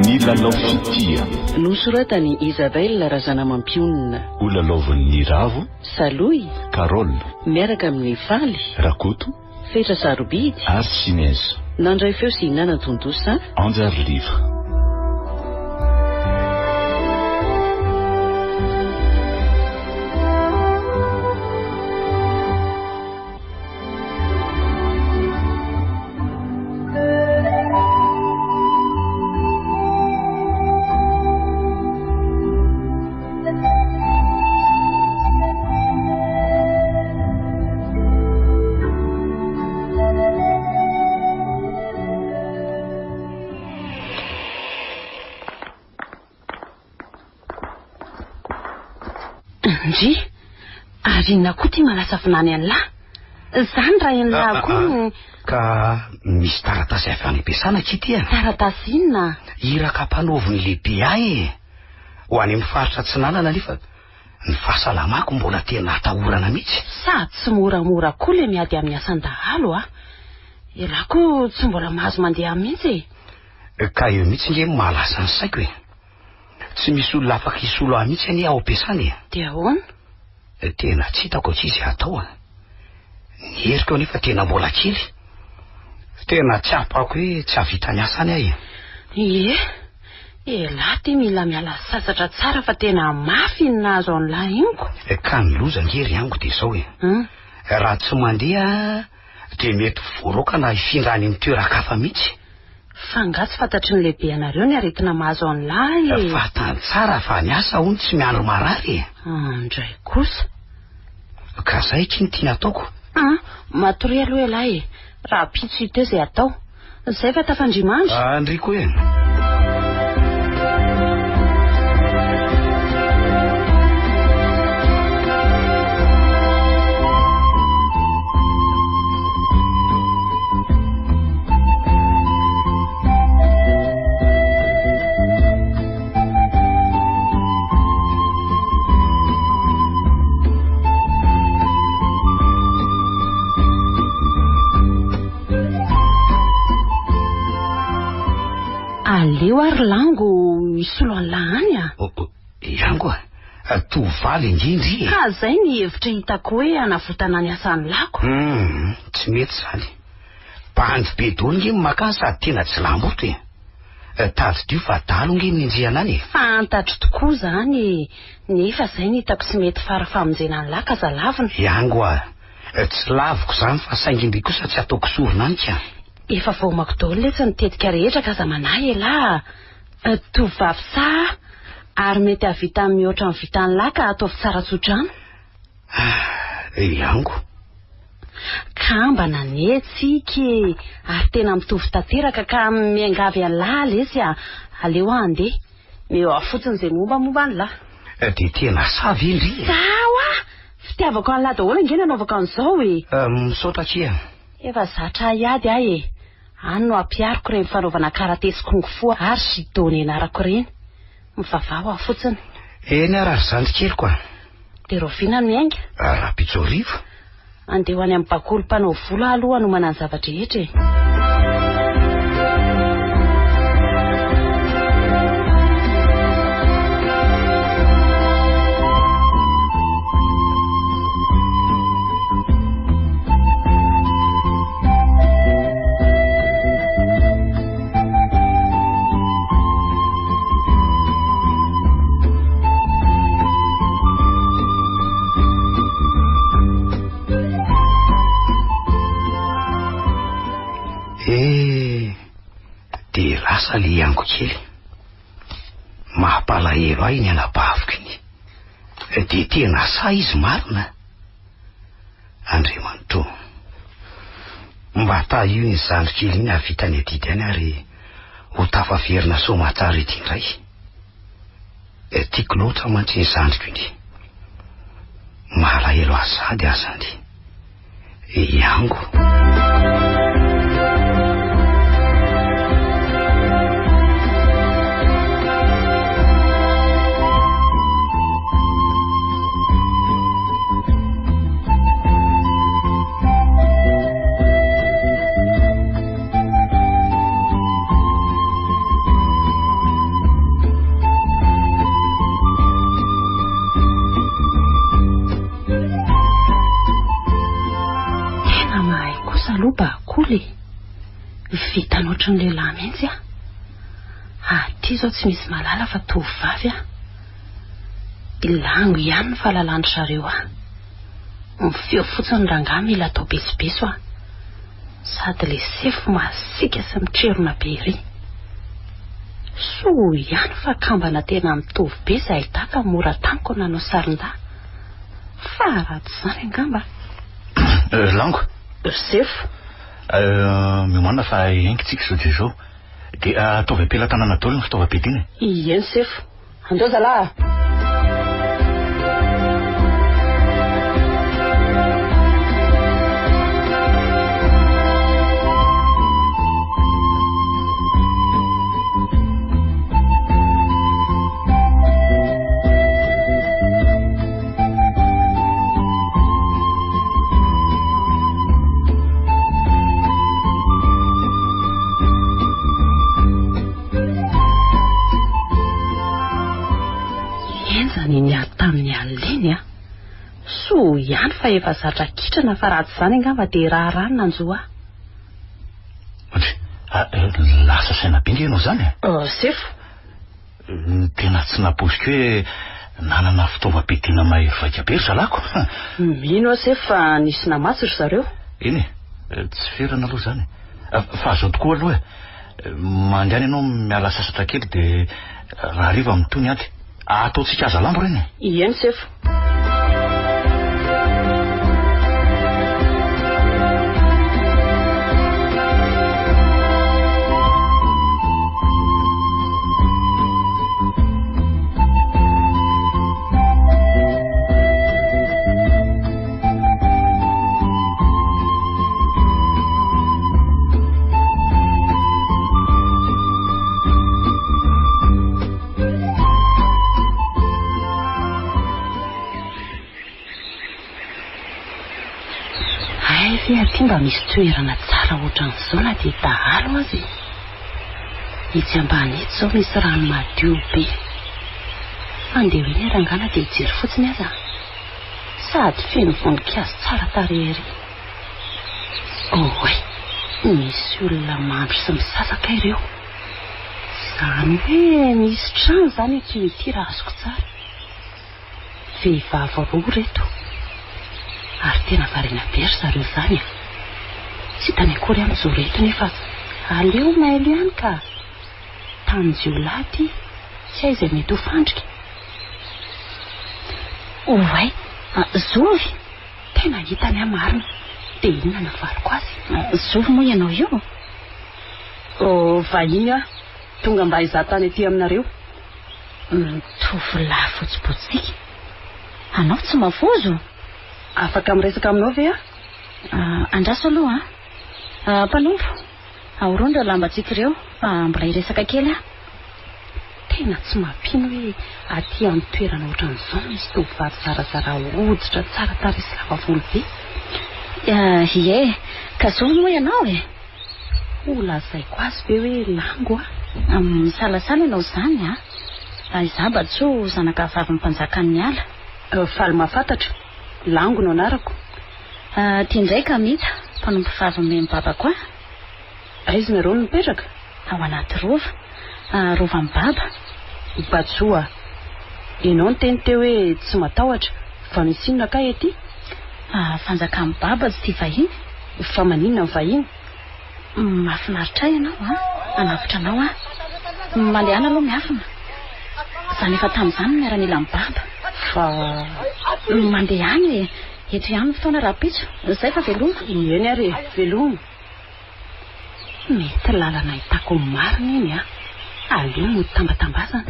Ny lalao fitia. Nosoratan'i Isabelle Razanamampionona. Ho lalaovan'i Niravo. Salohy. Carole. Miaraka amin'i Faly. Rakoto. Fetra Sarobidy. Ary Sinez. Nandray feo sy nanatontosa. Anjary Liva. Ndry! Ary inona koa ity manasa vinany an'lah? Izany raha enlah ah, koa ah, ah. Ka misy taratasy avy any am-piasana akia ity a. Taratasy inona? Iraka ampanaovin'ny lehibe ahy e. Ho any amin'ny faritra atsinanana anefa ny fahasalamako mbola tena atahorana mihitsy. Sady tsy moramora koa le miady amin'ny asan-dahalo a. Elah koa tsy mbola mahazo mandeha mihitsy e. Ka eo mihitsy nge no mahalasa ny saiko e. Tsy misy olona afaka hisolo ahy mihitsy anie ao am-piasana e. Dia ahoana? Tena tsy hitako akia izay hatao a. Ny heriko anefa tena mbola kely. Tena tsapako hoe tsy hahavita ny asany aho e. Ie, elah ty mila miala sasatra tsara fa tena mafy iny nahazo an'lah iny ko. Ka ny loza ange ry ango dia izao e. Raha tsy mandeha dia mety ho voaroaka na hifindra any amin'ny toeran-kafa mihitsy. Fa angaha tsy fantatry ny lehibe anareo ny aretina mahazo an'lah e? Fantany tsara fa ny asa hono tsy miandry marary e. Andray kosa. Ka zay akia no tiana ataoko. An, matoria aloha ialahy e. Rahampitso hita eo izay atao. Zay fa tafandria-mandry. Andria koa e. Aleo ary lango hisolo an'lah any a. Oh, oh, Iango a, tovovavy ange ndry e. Ka zay ny hevitra hitako hoe hanavotana ny asan'ny lako. Hum, tsy mety izany. Bandy be daholo nge ny maka sady tena jilamboto e. Tadidio fa adalo nge ny nenjehana any e. Fantatro tokoa izany e, nefa izay no hitako tsy mety fara famonjena an'lah ka aza lavina. Iango a, tsy laviko izany fa saingy ndry kosa tsy ataoko sorona any ka. Efa voaomako daholo letsy ny tetika rehetra ka aza manahy elah a. Tovovavy saha ary mety hahavita mihoatra ny vitan'lah ka ataovy tsara tso-drano. Ah, Iango. Kambana anie tsika e! Ary tena mitovy tanteraka ka miangavy an'lah lesy a! Aleo aho handeha. Meo ahy fotsiny izay mombamomba an'lah. Dia tena sahy ve ndry e? Sahy hoa! Fitiavako an'lah daholo ange no anaovako an'izao e! Misaotra akia. Efa zatra hiady aho e! Any no ampihariko ireny fanaovana karate sy kung fu ary judo nianarako ireny. Mivavaha hoa fotsiny. Eny ary ry zandry keliko a! Dia rahoviana no miainga? Rahampitso hariva. Andeha ho any amin'ny bakoly mpanao vola aho aloha hanomana ny zava-drehetra e. Eh, dia lasa le iango kely. Mampalahelo ahy ny anabaviko iny. Dia tena sahy izy marina. Andriamanitra ô! Mba tahio iny zandry kely iny hahavita ny adidy any ary ho tafaverina soamatsara ety indray. Tiako loatra mantsy iny zandriko iny. Malahelo ahy sady aho zany. Iango. Vitany ohatry ny lehilahy mihitsy aho. Aty izao tsy misy mahalala fa tovovavy aho. Ilango ihany ny fahalalan-dry zareo ahy. Ny feo fotsiny rangahy mila atao besobeso aho. Sady le sefo masiaka sy mitrerona be ery. Soa ihany fa kambana tena mitovy be izahay dahy ka mora tamiko ny nanao sarin-dahy. Fa raha tsy izany angamba. Lango. Sefo. Miomàna fa engintsika izao dia izao. Dia ataovy am-pelatanana daholo ny fitaovam-piadiana e. Ieny sefo. Andao zalahy a! Henjana iny ady tamin'ny alina iny an! Soa ihany fa efa zatra kitrana fa raha tsy izany angamba dia raharaha ny nanjo ahy. Ohatry, lasa saina be nge ianao izany e! Sefo, Tena tsy nampoiziko hoe nanana fitaovam-piadiana mahery vaika be ry zalako. Mino aho sefo fa nisy namatsy ry zareo. Eny e, tsy ferana aloha izany e. Fa izao tokoa aloha e, mandehana ianao miala sasatra kely dia rahariva mitohy ny ady. Ataontsika hazalambo ireny e. Ieny sefo. Hay ve aty mba misy toerana tsara ohatran'izao na dia dahalo aza e? Etsy ambany etsy izao misy rano madio be. Andeha ho eny rangahy na dia hijery fotsiny aza. Sady feno voninkazo tsara tarehy ery. Oay, misy olona mandro sy misasa kay ireo. Izany hoe misy trano izany ity ity raha azoko tsara. Vehivavy roa ireto. Ary tena variana be ry zareo izany a. Tsy hitany akory aho mijoro eto nefa aleo mailo ihany ka. Tanin-jiolahy ity, tsy hay izay mety ho fandrika. Oay, zovy! Tena hitany aho marina. Dia inona no havaliko azy? Zovy moa ianao io? Oh, vahiny aho. Tonga mba hizaha tany aty aminareo. Tovolahy fotsibotsika. Anao tsy mavozo? Afaka miresaka aminao ve aho? Andraso aloha an. Mpanompo, ahorono ireo lambantsika ireo fa mbola hiresaka kely aho. Tena tsy mampino hoe aty amin'ny toerana ohatran'izao no misy tovovavy zarazara hoditra tsara tarehy sy lava volo be. Ie, ka zovy moa ianao e? Ho lazaiko azy ve hoe lango aho? Misalasala ianao izany an! Izaho Batsoa zanaka vavin'ny mpanjakan'ny ala. Faly mahafantatra. Lango no anarako. Ity indray Kamita, mpanompo vavy nomen'i babako ahy. Aiza nareo no mipetraka? Ao anaty rova. Rovan'i baba. Batsoa a! Ianao niteny teo hoe tsy matahotra, fa misy inona kay ety? Fanjakan'i baba tsy tia vahiny. Fa maninona ny vahiny? Mahafinaritra ahy ianao an! Hanavotra anao aho. Mandehana aloha miafina. Izany efa tamin'izany ny miaramilan'i baba. Fa. Mandehana e! Eto ihany ny fotoana rahampitso. Izay fa veloma. Eny ary e! Veloma. Mety lalana ahitako ny marina iny an! Aleo mody tambatambazana.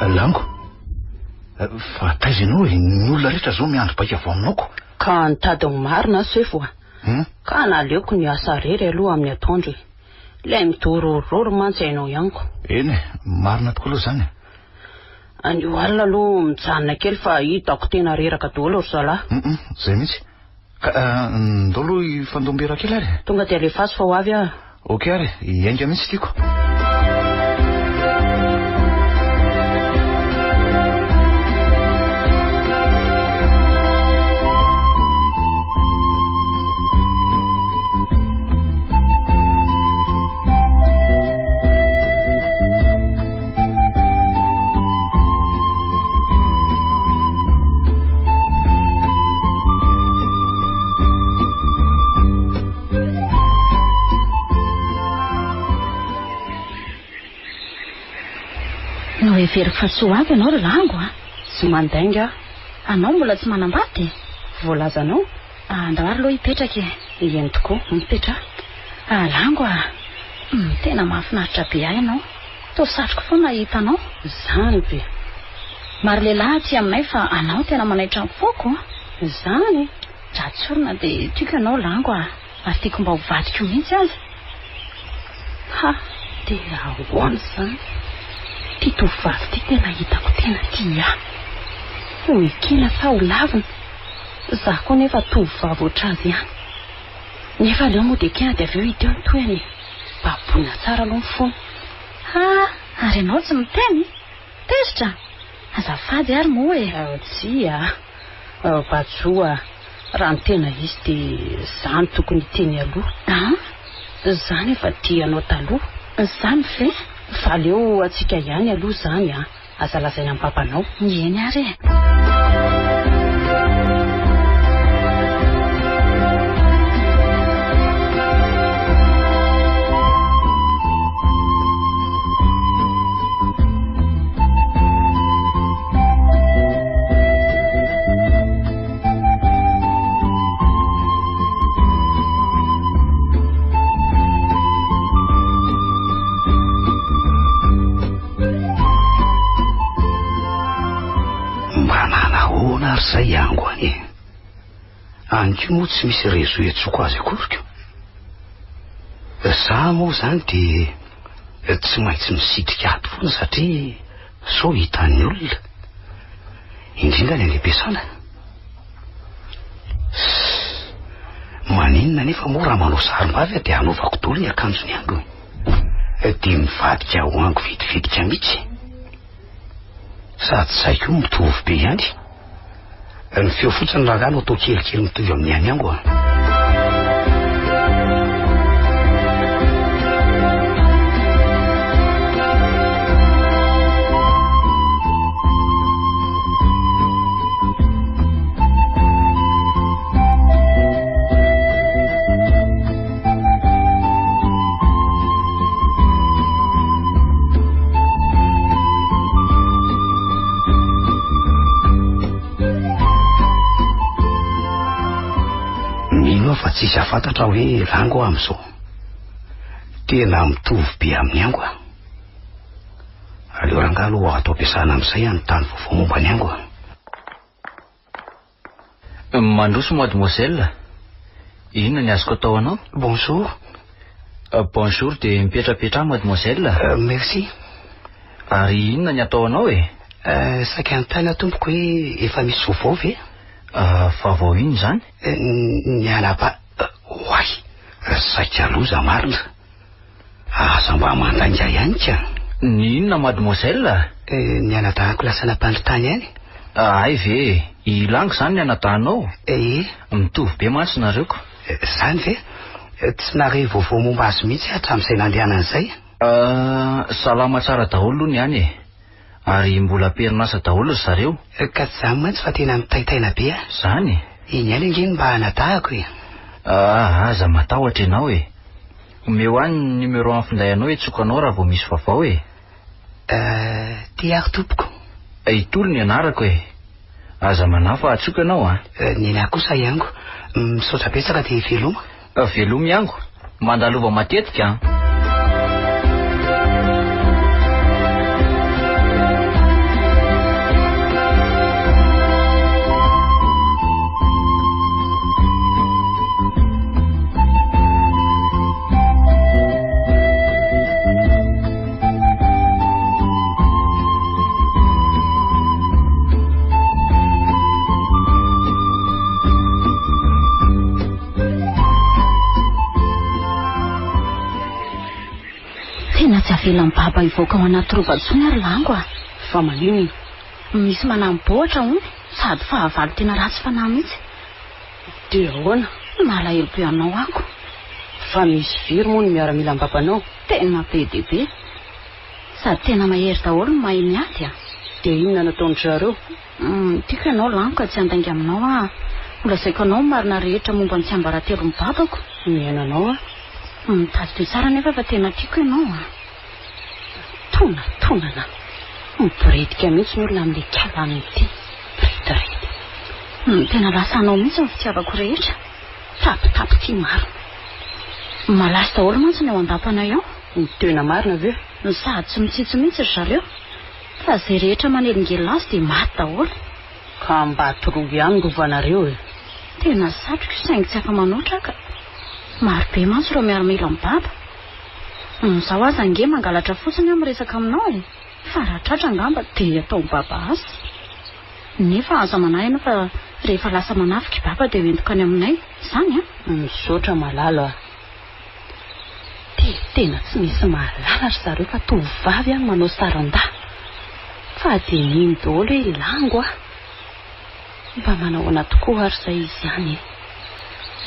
Lango, fa taiza ianao e? Ny olona rehetra zao miandry baika avy aminao ko. Ka nitady ny marina aho sefo a. Hmm? Ka naleoko niasa irery aloha amin'ny atoandro e. Ilay midorororo mantsy hainao ihany ko. Eny e, marina tokoa aloha izany e. Anio alina aloha mijanona kely fa hitako tena reraka daholo ry zalahy. Hum, izay mihitsy. Ka ndao aloha hifandom-bera kely ary e. Tonga dia alefaso fa ho avy aho. Ok ary, hiainga mihitsy tiako. Noheveriko fa tsy ho avy ianao ry Rango a! Tsy mandainga aho. Anao mbola tsy manambady e? Voalazanao? Andao ary aloha hipetraka e! Eny tokoa, mipetraha. Ah, Lango a! Tena mahafinaritra be ahy ianao. Toa satriko foana hahita anao. Izany ve? Maro lehilahy aty aminay fa anao tena manaitra ny foko a! Izany? Raha tsorina dia tiako ianao Lango a! Ary tiako mba ho vadiko mihitsy aza. Ha! Dia ahoana izany? Ity tovovavy ity tena hitako tena tia ahy. Ho ekena sa ho lavina? Izaho koa anefa tovovavy ohatr'azy ihany. Nefa aleo mody ekena dia avy eo hita eo ny tohiny e. Baboina tsara aloha ny fony. Ha! Ary ianao tsy miteny? Tezitra? Azafady ary moa e! Tsia a! Bajo a! Raha ny tena izy dia izaho no tokony hiteny aloha. An? Izaho nefa tia anao taloha. Izany ve? Fa aleo antsika ihany aloha izany an! Aza lazaina amin'ny babanao. Eny ary e! Mba nanahoana ary zay ango any e? Any koa moa tsy misy réseau iantsoako azy akory ko. Za moa zany dia tsy maintsy misitrika ato foana satria sao hitan'ny olona. Indrindra ny any am-piasana. Maninona anefa moa raha manao sarim-bavy aho dia hanaovako daholo ny akanjony ango e? Dia mivadika ho ango vetivetika mihitsy. Sady zay koa mitovy be ihany. Ny feo fotsiny rangahy no atao kelikely mitovy amin'ny an'i ango a. Mino aho fa tsisy hahafantatra hoe rango aho amin'izao. Tena mitovy be amin'ny ango aho. Aleo rangahy aloha ato am-piasana amin'izay hanontany vaovao momba ny ango. Mandroso mademoiselle. Inona ny azoko atao anao? Bonjour. Bonjour dia mipetrapetraha mademoiselle. Merci. Ary inona ny atao anao e? Saika hanontany aho tompoko hoe efa misy vaovao ve? Vaovao inona izany? Ny anaba... Oay! Saika loza marina. Aza mba mandainga ihany ka. Ny inona mademoiselle? Ny anadahako lasa nampandry tany any. Hay ve e! I Lango izany ny anadahinao? Ee. Mitovy be mantsy nareo ko. Izany ve? Tsy nahare vaovao momba azy mihitsy aho hatramin'izay nandehanany izay. Salama tsara daholo aloha ny any e! Ary mbola am-perinasa daholo ry zareo. Ka tsy izany mantsy fa tena mitaintaina be aho. Izany e? Iny ihany ange no mba anadahako e. Ah, aza matahotra ianao e. Omeo ahy ny numéro an'ny finday anao hiantsoako anao raha vao misy vaovao e. Euh, ty ary tompoko. Itolo ny anarako e. Aza manahy fa antsoiko ianao an. Ny anahy kosa Iango. Misaotra betsaka dia veloma. Veloma Iango. Mandalova matetika an. avelan'i Baba hivoaka ao anaty rova intsony ary Lango a! Fa maninona? Misy manamboatra hono, sady fahavalo tena ratsy fanahy mihitsy. Dia ahoana? Malahelo be anao ako. Fa misy firy moa ny miaramilam-babanao? Tena be dia be. Sady tena mahery daholo no mahay miady a! Dia inona no ataon-dry zareo? Tiako ianao Lango ka tsy handainga aminao aho. Holazaiko anao ny marina rehetra momba ny tsiambaratelon'ny babako. Mihaino anao aho. Tadidio tsara anefa fa tena tiako ianao a! Tonatonana. Miboredika mihitsy ny olona amin'ilay kala amin'ity. Mirediredy. Tena lasa anao mihitsy ny fitiavako rehetra. Tapitapy ity marina. Malaso daholo mantsy ny ao an-dapanay ao. Ny tena marina ve? Sady tsy mitsitsy mihitsy ry zareo. Fa izay rehetra manelingelina azy dia maty daholo. Ka mba toroy ihany ny rovanareo e! Tena satriko saingy tsy afa-manoatra aho ka. Maro be mantsy ireo miaramila mibaba. Izaho aza ange mangalatra fotsiny aho miresaka aminao e! Fa raha tratra angamba dia ataon'i Baba asa. Nefa aza manahy ianao fa rehefa lasa manafika i Baba dia ho entiko any aminay. Izany an! Misaotra malala a! Dia tena tsy misy mahalala ry zareo fa tovovavy aho manao saran-dahy. Fa dia mino daholo hoe lango aho. Mba manahoana tokoa ary izay izy any e!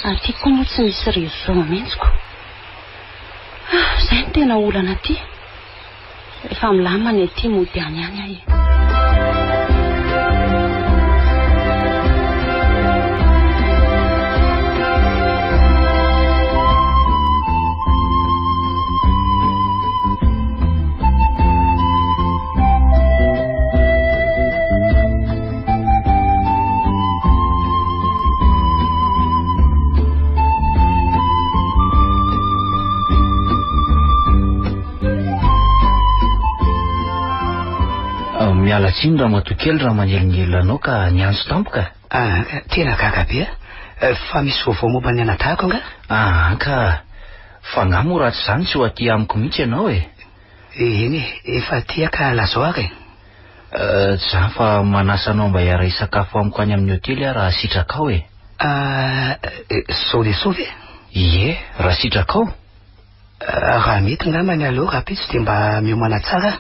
Aty koa moa tsy misy réseau mihitsy ko. Ah, izay no tena olana aty. Rehefa milamina ny aty mody any ihany aho e. Miala tsiny ramatoa kely raha manelingelina anao ka niantso tampoka. Ah, tena gaga be ah. Fa misy vaovao momba ny anadahiko angaha? Ah, ka. Fa angaha moa raha tsy izany tsy ho aty amiko mihitsy ianao e. Eny e, efa aty aho ka lazao ary e. Tsy izany fa manasa anao mba hiara-hisakafo amiko any amin'ny hotely aho raha sitrakao e. Zao dia zao ve? Ie, raha sitrakao. Raha mety angamba ny aleo rahampitso dia mba miomana tsara aho.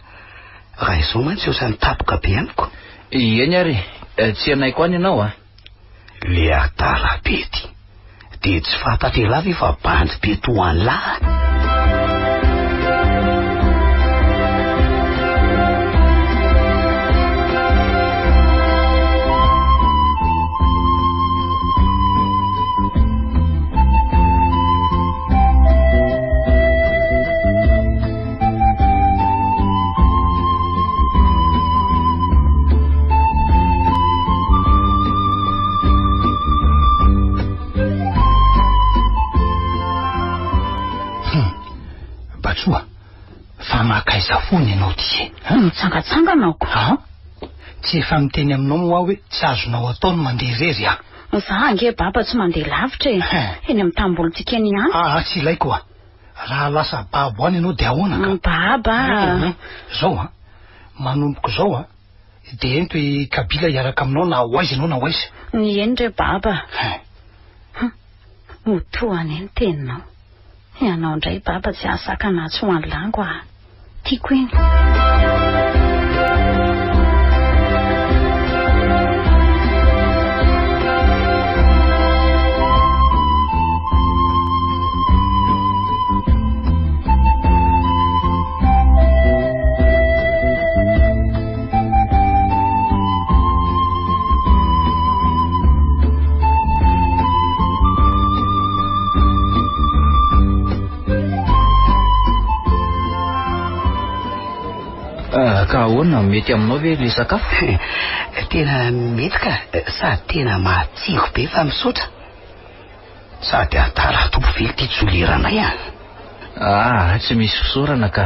Raha izao mantsy ohatran'ny tapoka be amiko. Eny ary e, tsy hanaiko any ianao a. Le adala be ty. Dia tsy fantatr'elah ve fa bandy be toa an'lah? Batsoa, fa makaiza foana ianao ty e? Hein? Mitsangatsangana aho ko. An? Tsy efa miteny aminao moa aho hoe tsy azonao atao ny mandeha irery an? Za ange baba tsy mandeha lavitra e. Eny amin'ny tambolontsika eny ihany. Ah, tsy ilaiko a. Raha lasa babo any ianao dia ahoana ka? Baba a! Zao an, manomboka izao an, dia ento i Kabila hiaraka aminao na ho aiza ianao na ho aiza. Eny re baba. Ho toa anie ny teninao. Ianao indray baba tsy hahasakana ahy tsy ho any lango ah. Tiako iny. Ah, ka ahoana, mety aminao ve ilay sakafo? Tena mety ka, sady tena matsiro be fa misaotra. Sady adala tompo ve ity joleranay a? Ah, tsy misy fisaorana ka.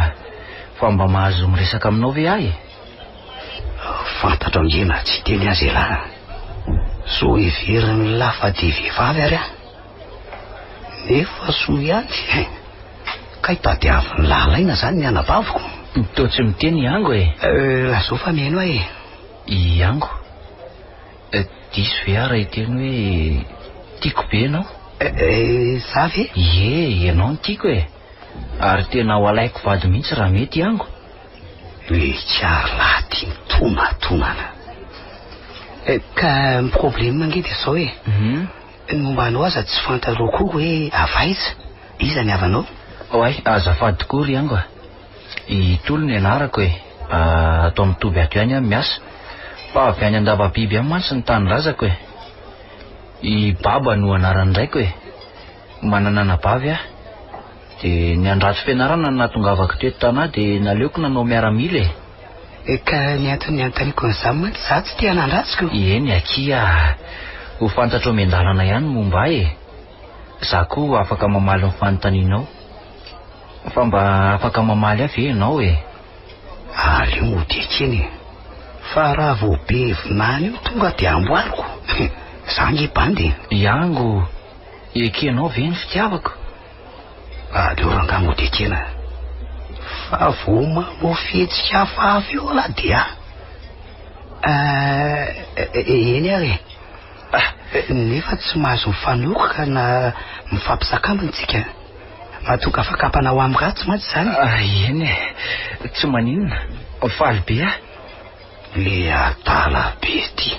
Fa mba mahazo miresaka aminao ve aho e? Fantatro ange na tsy hiteny aza ialahy. Zo heverin'ny lahy fa dia vehivavy ary aho. Nefa soa ihany. Kay tadiavin'ny lahy alaina izany ny anabaviko. Toa tsy miteny i Ango e. Lazao fa mihaino aho e. I Ango? Diso ve aho raha hiteny hoe tiako be ianao? Za ve? Ie, ianao no tiako e. Ary tena ho alaiko vady mihitsy raha mety Iango. Le tsiary lahy ty mitomatomana. Ka ny problème ange dia zao e. Ny momba anao aza tsy fantarao koa hoe avy aiza, iza ny havanao? Oay, azafady tokoa ry Iango a. I Tolo ny anarako e. Ato amin'ny toby ato ihany aho miasa. Fa avy any Andavabiby any mantsy ny tanindrazako e. I Baba no anaran'ny raiko e. Manana anabavy aho. Dia ny handrato fianarana no nahatongavako teto Tanà dia naleoko nanao miaramila e. Ka ny antony nanontaniako an'izany mantsy izaho tsy te hanandratsiko. Eny akia a! Ho fantatrao miandalana ihany ny momba ahy e! Izaho koa afaka mamaly ny fanontanianao. Fa mba afaka mamaly ahy ve ianao e? Aleo mody ekena e! Fa raha vao be vinany io tonga dia amboariko. Izaho ange bandy e! Iango, ekenao ve ny fitiavako? Aleo rangahy mody ekena. Fa vao manao fihetsika hafahafa eo lah dia eny ary e. Nefa tsy mahazo mifanoroka na mifampisakambina tsika. Mahatonga fakampana ho amin'ny ratsy mantsy izany. Eny e, tsy maninona. Faly be aho. Le adala be ty.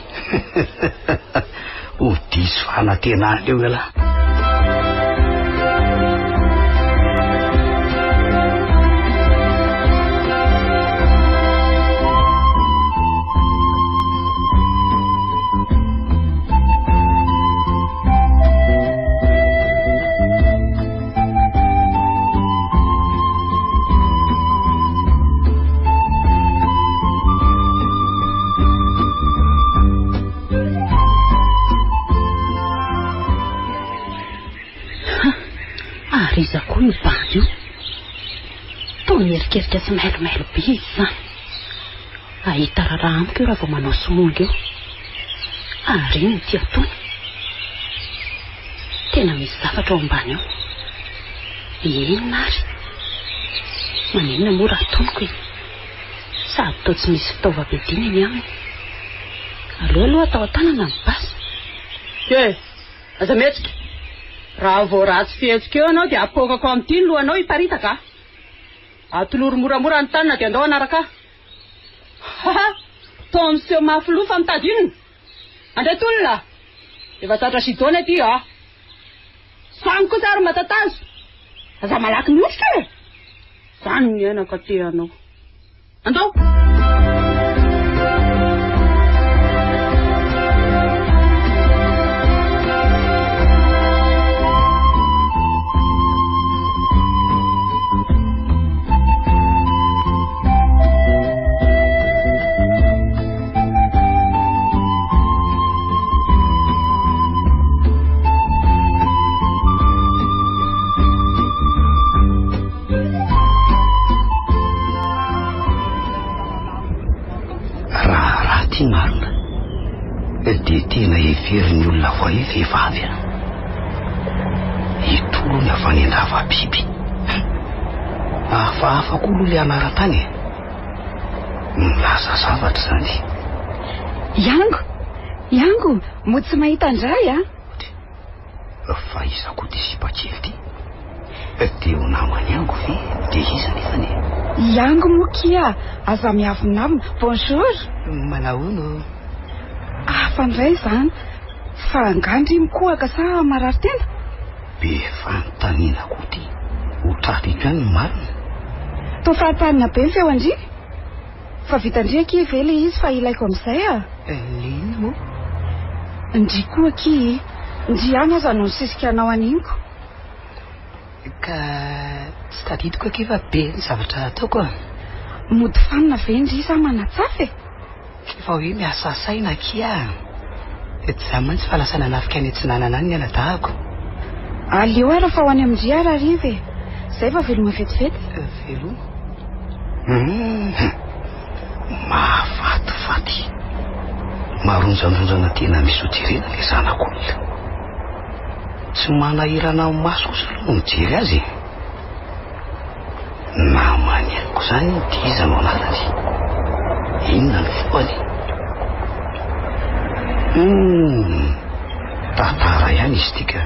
Ho diso fanantenana eo ialahy. Ary iza koa io bandy io? Toa mierikerika sy mailomailo be izy izany. Hahita raharaha amiko io raha vao manao somonga eo. Ary inona ity ataony? Tena misy zavatra ao ambany ao. Inona ary? Maninona moa raha atonoko e? Sady toa tsy misy fitaovam-piadiana eny aminy. Aleo aloha atao an-tanana ny basy. He! Aza mihetsika! Raha vao ratsy fihetsika eo ianao dia apoakako amin'ity ny lohanao hiparitaka a! Atolory moramora ny tanana dia andao hanaraka ahy. Ha! Toa miseho mafy loha fa mitady inona? Andray tolona! Efa zatra Sidona ity a! Zany kosa ary matatazo! Aza malaky mihotrika e! Zany ny aina ka te hanao. Andao! Raharaha ty marina dia tena heverin'ny olona voahe vehivavy a. Itony ny avy any Andavabiby. Hafahafa koa aloha ilay anaran-tany e. Milaza zavatra izany. Iango! Iango! Mody tsy mahita an-dray a! Fa iza koa ity sipa kely ity? Dia ho naman'i Iango ve? Dia iza nefany e? Iango moa kia! Aza miavonavona. Bonjour! Manahoana ô? Hafa indray izany. Fa angaha ndry mikohaka sa marary tenda? Be fanontaniana koa ity. Ho tratra eto ihany ny marina. Toa fahatanina be ny feo an-dry. Fa vitan-dry akia ve ilay izy fa ilaiko amin'izay a! Ny inona moa? Ndry koa akia e! Ndry ihany aza no nisisika anao an'iniko. Ka tsy tadidiko akia fa be ny zavatra ataoko a! Mody fanina ve ndry sa manatsafa e? Fa hoe miasa saina akia a! Tsy izany mantsy fa lasa nanafika any atsinanana any ny anadahako. Aleo ary fa ho any amin-dry ary hariva e! Zay vao veloma vetivety. Veloma? Hum! Mahafatifaty! Maronjandronjana tena misy ho jerena ilay zanak'olona. Tsy manahirana ny maso kosa aloha ny mijery azy e! Namany amiko izany io dia iza no anarany? Inona ny fombany? Humm! Tantara ihany izy ity ka!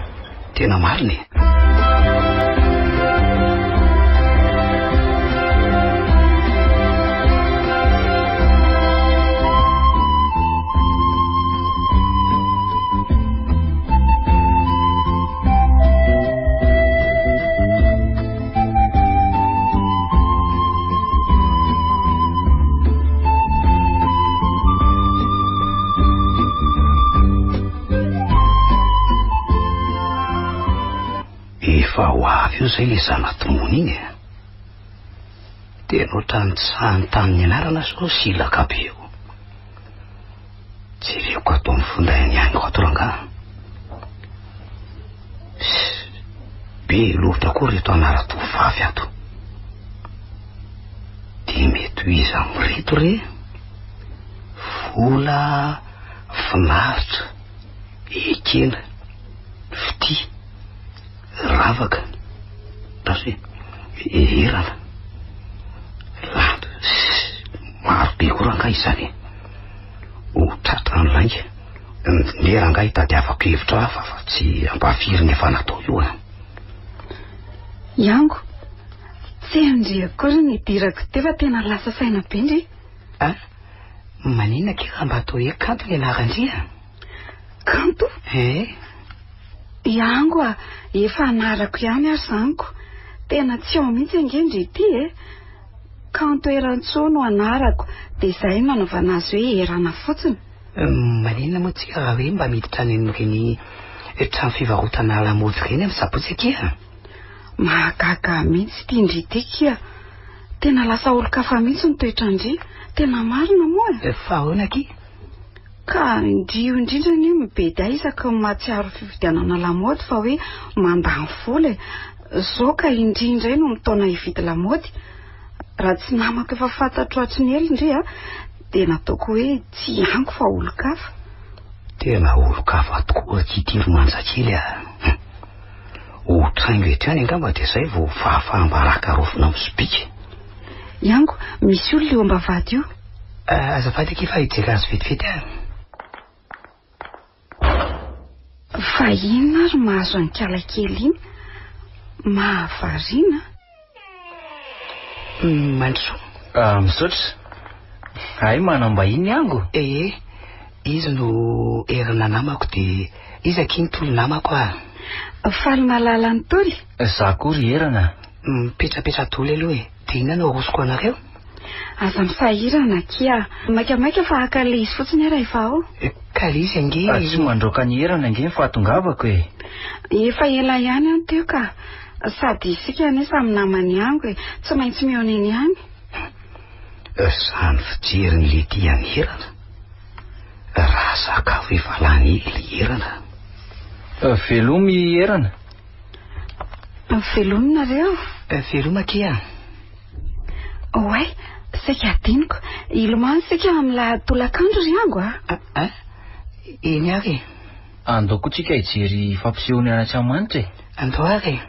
Tena marina e! vehivavy io izay ilay zana-tomony iny e. Tena ohatran'ny tsy sahy nitany ny anarana aho izao silaka be io. Jereko ato amin'ny finday an'i Haingo ato rangaha. Be loatra koa ireto anaran-tovovavy ato. Dia mety ho iza amin'ireto re? Vola, finaritra, ekena, fitia, ravaka, andraso e, erana, lanto, maro be koa rangahy izany e. Ho tratran'ny lainga. Ndeha rangahy hitadiavako hevitra hafa fa tsy ampahafirin'ny efa natao io a. Iango, tsy hain-dry akory ny hidirako teo fa tena lasa saina be ndry. A, maninona akia raha mba atao hoe Kanto ny anaran-dry a? Kanto? Eh. Iango a, efa anarako ihany ary izany ko. Tena tsy ao mihitsy ange ndry ity e. Kanto Erantsoa no anarako dia izay no nanaovana azy hoe Erana fotsiny. Maninona moa tsika raha hoe mba miditra any amin'ireny trano fivarotana lamaody ireny amin'ny sabotsy akia? Mahagaga ahy mihitsy ity ndry ity kia. Tena lasa olon-kafa mihitsy ny toetran-dry. Tena marina moa e. Fa ahoana akia? Ka ndry io indrindra anie mibedy ahy isaky ny mahatsiaro fividianana lamaody fa hoe mandany vola e. Zao ka i ndry indray no mitaona hividy lamaody. Raha tsy namako efa fantatro hatry ny ela ndry a, dia nataoko hoe tsy iango fa olon-kafa. Tena olon-kafa tokoa akia ity ry Manjakely a. Ho traingo eto ihany angamba dia izay vao fahafaham-baraka raofina amin'ny sobika. Iango, misy olona eo am-bavahady io. Azafady akia fa hijery azy vetivety aho. Fa inona ary mahazo an'ikala kely iny? Mahavariana. Mandrosoa. Ah, misaotra. Hay manam-bahiny ango. Ee, izy no Herina namako dia izy akia ny Toly namako ah. Faly mahalala an'i Toly. Za koa ry Herina. Mipetrapetra daholo aloha e. Dia inona no arosoko anareo? Aza misahirana akia. Maikamaika fa haka ilay izy fotsiny aho raha efa ao. Ka ilay izy ange. Tsy mandroaka an'i Herana ange ny fahatongavako e. Efa ela ihany aho teo ka. Sady isika anie samy naman'i Ango e. Tsy maintsy mihaona eny ihany. Izany fijerin'i Letty an'i Herana. Raha sakafo efa lany ela i Herana. Velomy i Herana. Velomy nareo. Veloma akia. Oay, saika adinoko. Hilomano isika amin'ny lahady tolakandro ry Ango a. A, eny ary e. Andao koa tsika hijery fampisehoana any Antsahamanitra e. Andao ary e.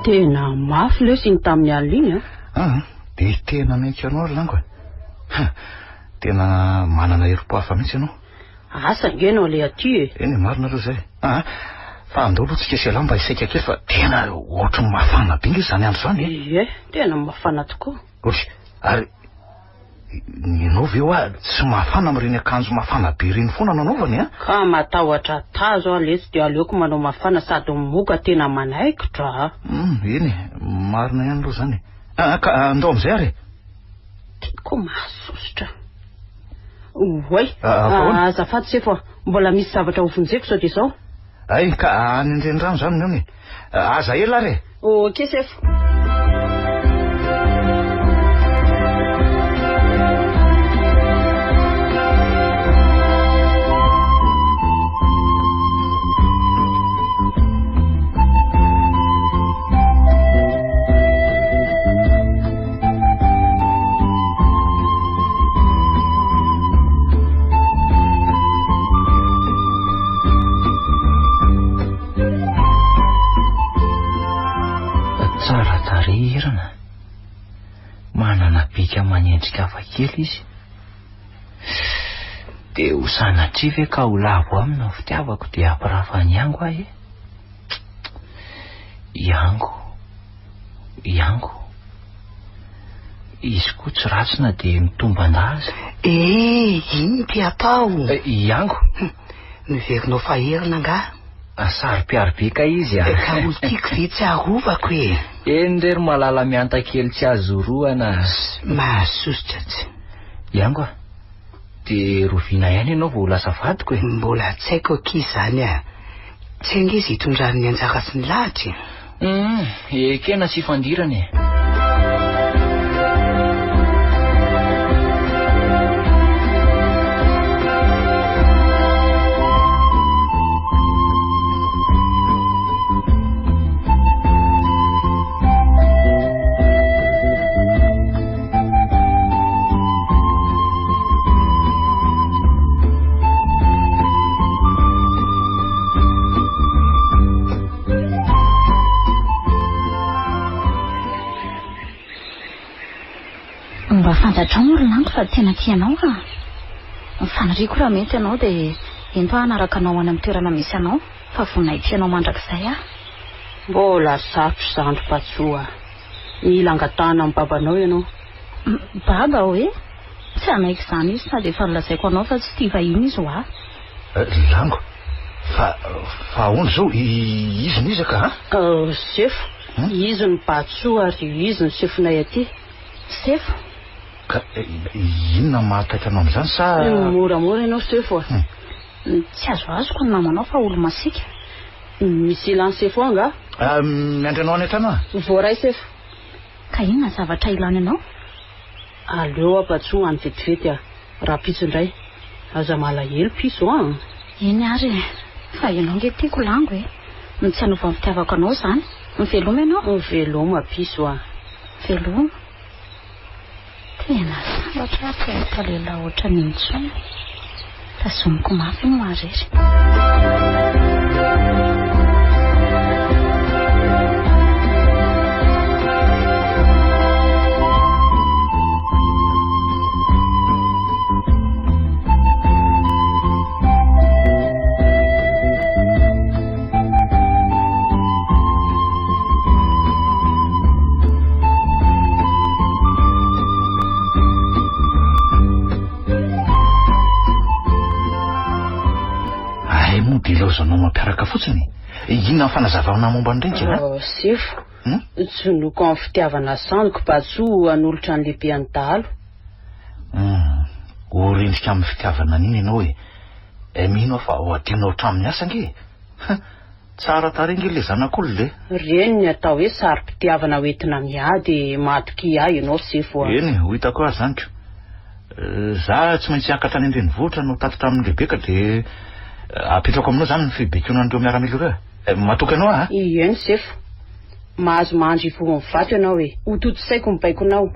Tena mafy lesy iny tamin'ny alina iny a. Ah, dia tena mety anao ry lango e. Tena manana herim-po hafa mihitsy ianao. Asa ange no aleha aty e. Eny e, marina aloha izay. Ah, fa andao aloha tsika sy ialahy mba hisaika kely fa tena ohatry ny mafana be nge izany andro izany e. Ie, tena mafana tokoa. Ohatry, ary ianao ve hoa tsy mafana amin'ireny akanjo mafana be ireny foana no anaovany a? Ka matahotra tazo aho letsy dia aleoko manao mafana sady moka tena manaikitra a. Hum, eny e, marina ihany aloha izany e. Ah, ka andao amin'izay ary e. Tiako mahasosotra. Oay, Ah, ahoana? azafady sefo a, mbola misy zavatra ho vonjeko sao dia izao. Ay, ka any an-drenirano izany ny ony e. Aza ela ary e. Ok sefo. Tsara tarehy Herana. Manana bika aman'endrika hafakely izy. Dia ho sanatria ve ka ho lavo aminy ny fitiavako dia hampirafa an'i Ango aho e? I Ango. Iango. Izy koa tsy ratsy na dia mitomban-dahy aza. Eh, inona ty atao? Iango. Miverinao faherina angaha? Saro-piaro be kay izy a. Ka olo-tiako ve tsy arovako e? Eny re ry malala mihanta kely tsy azo orohana. Mahasosotra tsy. Iango a. Dia roviana ihany ianao vao ho lasa vadiko e? Mbola tsy haiko akia izany a. Tsy ange izy hitondran'ny anjara sy ny lahatra e. Hum, ekena tsy ifandirana e. Mba fantatrao moa ry Lanto fa tena tia anao aho. Ny faniriako raha mety ianao dia ento aho hanaraka anao any amin'ny toerana misy anao fa vonona hitia anao mandrakizay aho. Mbola sarotra izany ry Patsoa a. Mila angatahana amin'ny babanao ianao. Baba hoe? Tsy hanaiky izany izy sady efa nolazaiko anao fa tsy tia vahiny izy hoa. Lango, fa fa ahoana izao? Izy no iza ka a? Sefo, izy no Batsoa ary izy no sefonay aty. Sefo? Ka inona mahataitra anao amin'izany sa. Moramora ianao sefo a. Tsy azoazoko ny namanao fa olo-masiaka. Misy ilan'i sefo ahy angaha? Miandry anao any an-trano aho. Voaray sefo. Ka inona ny zavatra ilany anao? Aleo aho Batsoa any vetivety a! Rahampitso indray. Aza malahelo piso a! Eny ary e! Fa ianao nge tiako lango e! Ny tsy hanova ny fitiavako anao izany. Miveloma ianao? Veloma piso a! Veloma. Tena sambatra aho tsy hahita lehilahy ohatran'iny intsony. Tazomiko mafy ny ho irery. Ay moa dia ilaozanao mampiaraka fotsiny e. Inona ny fanazavana momba an'ireny kely a? Oh, sefo. Hmm? Tsonoko amin'ny fitiavana sandriko Batsoa hanolotra ny lehibean'ny dahalo. Hmm. Ho rendrika amin'ny fitiavana an'iny ianao e. Eh, mino aho fa ho adinonao hatramin'ny asa ange e. Tsara tarehy nge le zanak'olona e! Reny ny atao hoe sarom-pitiavana hoentina miady e! Matokia ahy ianao sefo a! Eny e, ho hitako azy izany ko! Za tsy maintsy hiakatra any an-drenivohitra no tatitra amin'i Rebeka dia apetrako aminao izany ny fibekoana an'ireo miaramila ireo e! Matoky anao aho a! Eny sefo! Mahazo mandry ivohon'ny vato ianao e! Ho tontosaiko ny baikonao.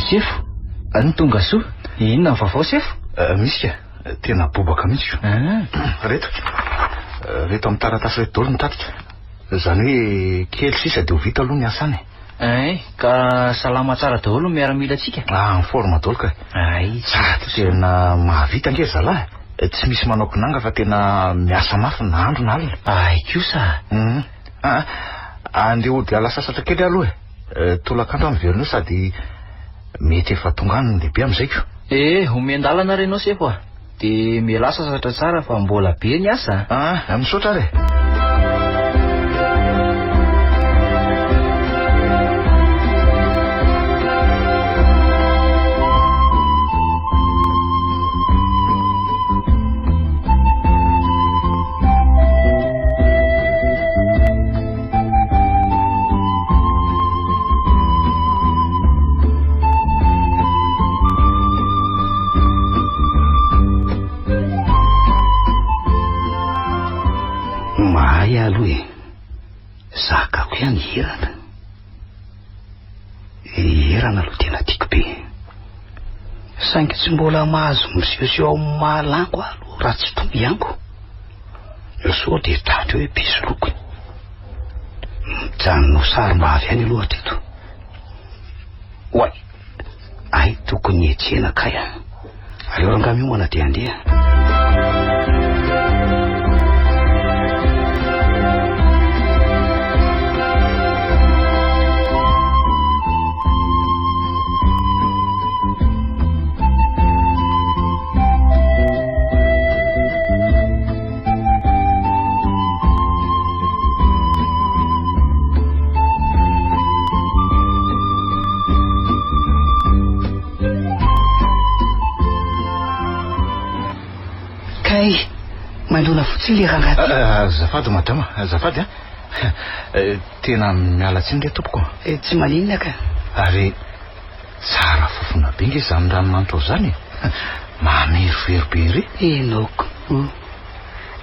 Sefo, ny tonga soa. Inona ny vaovao sefo? Misy ka, tena bobaka mihitsy ko. Reto, reto amin'ny taratasy reto daholo ny tatitra. Izany hoe kely sisa dia ho vita aloha ny asa any. Ein, ka salama tsara daholo ny miaramilantsika? Ah, en forme daholo ka. Ay, Sady tena mahavita ange ry zalahy. Tsy misy manao kinanga fa tena miasa mafy na andro na alina. Ay kosa. Hum. Ah, andeha hody hiala sasatra kely aho aloha e. Tolakandro aho miverina eo sady mety efa tonga any ny lehibe amin'izay ko. Eh, omen-dalana ary ianao sefo a. Dia mialà sasatra tsara fa mbola be ny asa a. Ah, misaotra ary e. Mahay aloha e. Zakako ihany hirana. fanjakana aloha tena tiako be. Saingy tsy mbola mahazo misehoseho ao amin'ny mahalango aho aloha raha tsy tonga i Ango. Sao dia tratra eo hoe mpisoloky. Mijanona ho sarim-bavy ihany aloha hatreto. Oay! Hay tokony hietsena kay a. Aleo rangahy miomana dia handeha. Kay, mandona fotsiny le rangahy ty. Ah, azafady madama, azafady a. Eh, tena miala tsiny re tompoko. Eh, tsy maninona ka. Ary tsara fofona be nge izany ranomanitra ao izany e. Mamerovero be ery. Henoko.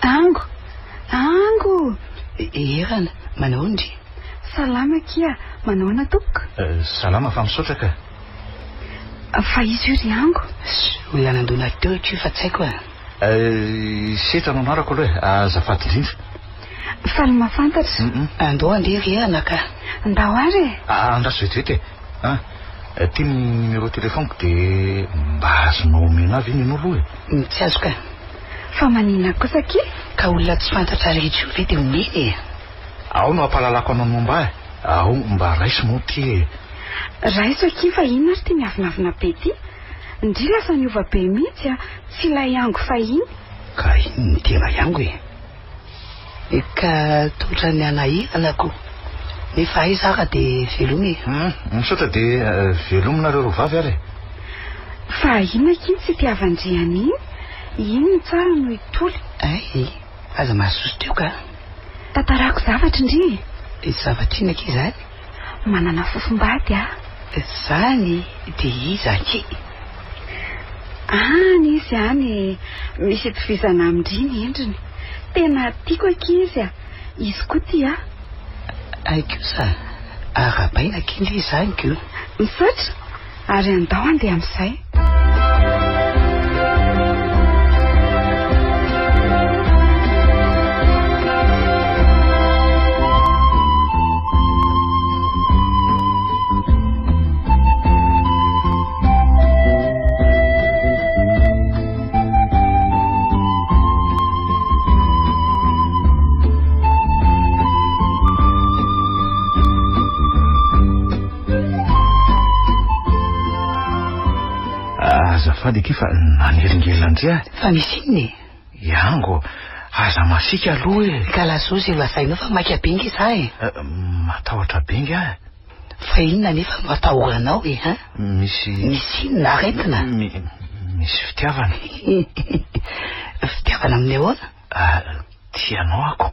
Ango! Ango! Erana, manao ndry? Salama akia, manahoana tompoko? Salama fa misaotra ka. Fa iza io ry Ango? Olona nandona teo io fa tsy haiko a. Setra no anarako aloha e, azafady indrindra. Faly mahafantatra. Andao andeha ry Erana ka. Ndao ary e. Andraso vetivety e. Ah, ty ny numéro téléphone-ko dia mba azonao omena ahy ve ny anao aloha e? Tsy azo ka. Fa maninona kosa akia? Ka olona tsy fantatra rehetra io ve dia omena e? Ao no hampahalalako anao ny momba ahy. Ao mba raiso moa ty e. Raiso akia fa inona ary ty miavonavona be ty? Ndry lasa niova be mihitsy a, tsy ilay Ango fahiny. Ka iny no tena Ango e. Ka toa ny hanahirana ko. Nefa aiza ara dia veloma e. Hum, misaotra dia veloma nareo roa vavy ary e. Fa inona akia ny tsy itiavan-dry an'iny? Iny no tsara no hitoly. Hay, aza mahasosotra io ka. Tantarako zavatra ndry e. Zavatra inona akia izany? Manana fofombady aho. Izany dia iza akia? Any izy any e, misy itovizana amin-dry ny endriny. Tena tiako akia izy a! Izy koa tia ahy. Hay kosa, arahabaina akia ndry izany ko. Misaotra, ary andao handeha amin'izay. Azafady akia fa nanelingelina ndry aho. Fa misy inona e? Iango, aza masiaka aloha e. Ka lazao izay lazainao fa maika be nge za e. Eh, matahotra be nge aho. Fa inona anefa no atahoranao e, hein? Misy... Misy inona aretina? Mi, misy fitiavana. Fitiavana amin'ny ahoana? Ah, tia anao ako.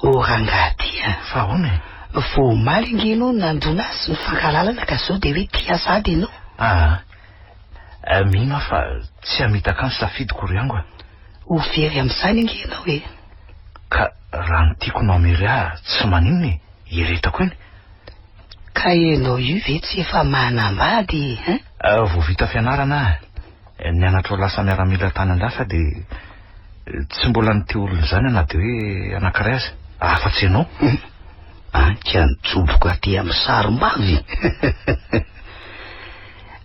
O rangahy ty a. Fa ahoana e? Vao omaly ange ianao no nandona azy sy nifankahalalana ka zao dia hoe tia sahady ianao. Ah, ah, mino aho fa tsy hamitaka ny safidiko ry Ango a. Ho very amin'izany ange ianao e. Ka raha ny tiako no hamery ahy tsy maninona e, hieretako eny. Ka ianao io ve tsy efa manambady hein? Vao vita fianarana aho, nianatra ho lasa miaramila tany andafy aho dia tsy mbola nitia olona izany aho na dia hoe anankiray aza, afa-tsy ianao. Anka nijoboka aty amin'ny sarim-bavy.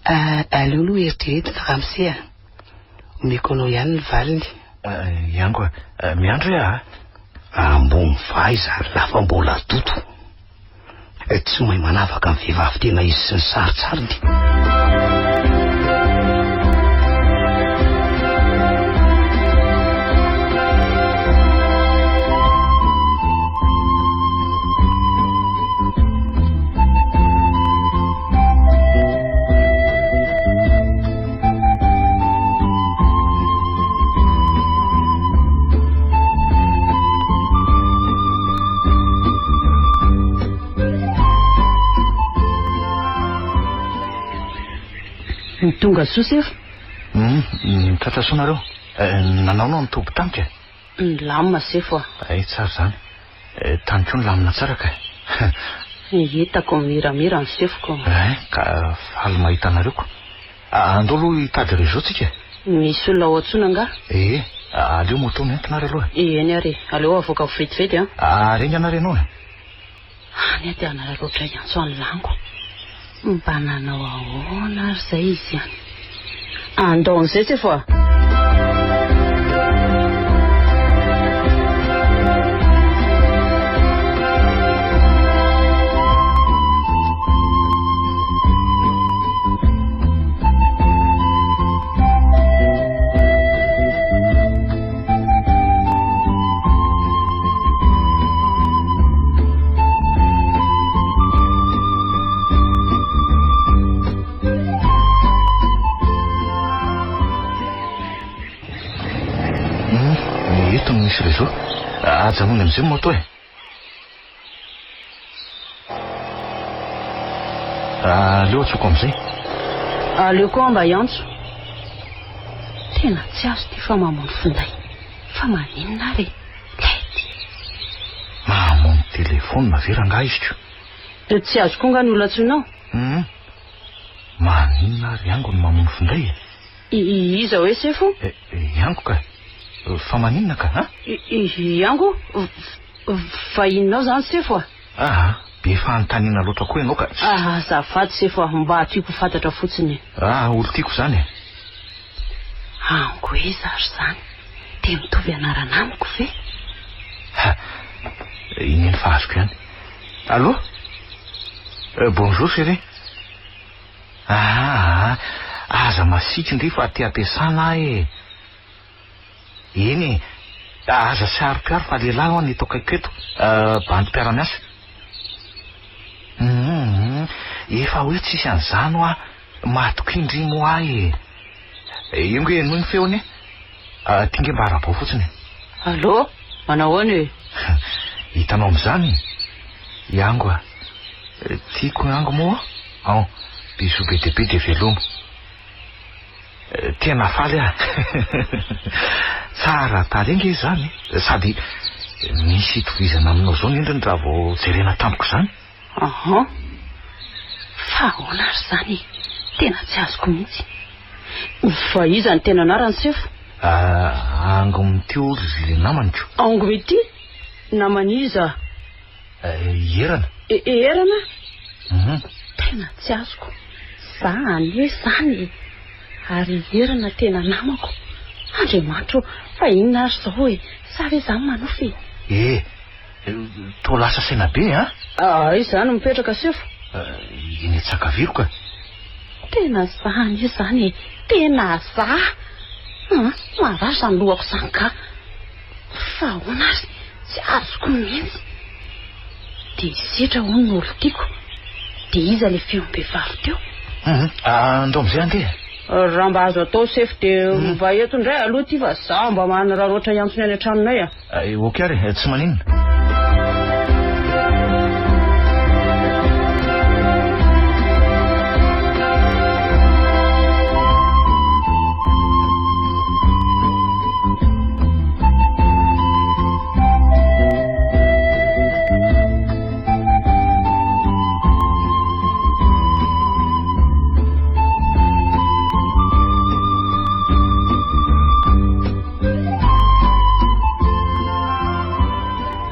Aleo aloha eritreretina ramose a. Omeko anao ihany ny valiny. Iango a, miandry hoe a. Ambony vahy izany lahy fa mbola toto. Tsy mahay manavaka ny vehivavy tena izy sy ny sarintsariny. Ny tonga soa sefo. Hum, tratra soa nareo. Eh, nanao nao ny toby tamiko e. Nilamina sefo a. Ay, tsara izany. Eh, tany koa nilamina tsara ka. Hitako miramira ny sefoko. Hein, ka faly mahita anareo ko. Andao aloha hitady réseau tsika e. Misy olona ao antsoina angaha? Ee, aleo moto no entina ary aloha e. Eny ary e, aleo avoaka vetivety an. Ary haingana ary ianao e. Any aho dia hanararaotra hiantso an'i Lango. Mba nanao ahoana ary izay izy any? Andao amin'izay sefo a! Eto no misy réseau. Ajanony amin'izay ny moto e. Aleo antsoiko amin'izay. Aleo koa mba hiantso. Tena tsy azo ity fa mamono finday. Fa maninona ary e? Lety. Mamono telefaonina ve rangahy izy ko? Dia tsy azo koa nga ny olona antsoinao? Hum. Maninona ary Iango no mamono finday e? Iza hoe sefo? Iango ka. Fa maninona ka an? Iango? Vahininao izany sefo a? Aa, be fanontaniana loatra koa ianao ka. Azafady sefo a, mba tiako ho fantatra fotsiny. Aa, olon-tiako izany e. Ango iza ary izany? Dia mitovy anarana amiko ve? Ha, iny eny fa azoko ihany. Allô? Bonjour chérie. Aa, aza masiaka ndry fa aty am-piasana aho e. Eny e, aza saro-piaro fa lehilahy ho'a ny eto akaikiko eto, bandy mpiara-miasa. Hum, efa hoe tsisy an'izany ho'a, matokia ndry moa ahy e. Io nge henoy ny feony e. Aty nge mba arabao fotsiny e. Allô, manao ahoana e? Hitanao amin'izany? Iango a. Tiako Iango moa an. Bisous be dia be dia veloma. Tena faly aho. Tsara tarehy nge izany e. Sady misy itovizana aminao izao ny endriny raha vao jerena tampoka izany. Ahan. Fa ahoana ary izany e? Tena tsy azoko mihitsy. Fa iza no tena anarany sefo? Angomity ry le namany ko. Angomity? Naman'iza? Ierana. Ierana? Hum. Tena tsy azoko. Za anie izany e. Ary Ierana tena namako. Andriamanitra ô, fa inona ary izao e? Sa ve za manofy e? Eh, Toa lasa saina be an! Aiza izany mipetraka sefo? Eny Antsakaviro ka. Tena za anie izany e! Tena za! An! Marary izany lohako izany ka! Fa ahoana ary? Tsy azoko mihitsy. Dia setra hono no olon-tiako. Dia iza ilay feom-behivavy teo? Hum, andao amin'izay andeha. Raha mba azo atao sefo dia mba eto indray aloha ity fa za mba manararaotra hiantso ny any an-tranonay a. Ok ary e, tsy maninona.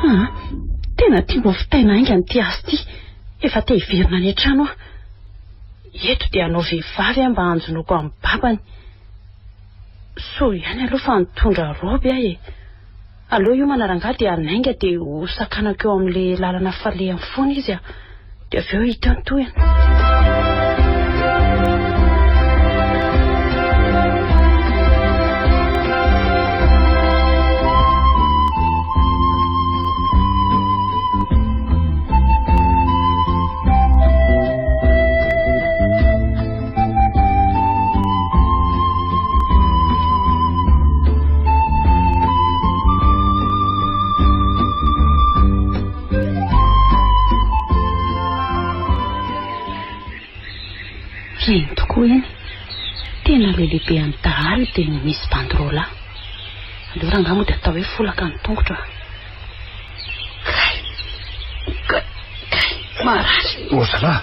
Ah, tena tiako hovitaina haingana ity asa ity. Efa te hiverina any an-trano aho. Eto dia hanao vehivavy aho mba hanjonoako amin'ny babany. Soa ihany aloha fa nitondra raoby aho e. Aleo hiomana rangahy dia hanainga dia ho sakanako eo amin'ilay lalana falehany foana izy a. Dia avy eo hita eo ny tohiny. Reny tokoa eny. Tena ilay lehibe an'ny dahalo dia misy bandy roalahy. Aleo rangahy mody atao hoe folaka ny tongotra. Kay! Kay! Kay! Marary. Ô zalahy,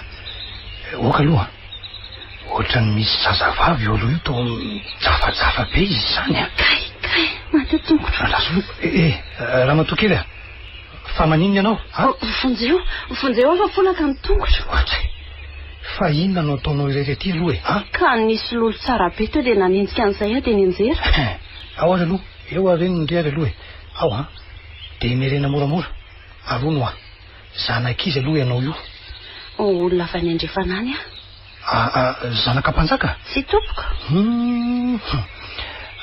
oka aloha. Ohatran'ny misy zazavavy eo aloha io toa mijafajafa be izy izany a. Kay, kay, maty tongotro. Andraso aloha. Eh, eh, ramatoa kely a. Fa maninona ianao? A? Vonjeo, vonjeo aho fa folaka ny tongotro. Ohatray. Fa inona no ataonao irery aty aloha e? A? Ka nisy lolo tsara be teo dia nanenjika an'izay aho dia nianjera. Ao ary aloha, eo ary eny ndry ary aloha e. Ao an. Dia miherena moramora. Arono a. Zanak'iza aloha ianao io? Olona avy any andrefana any aho. Ah, ah, zanaka mpanjaka? Tsia tompoko. Hum,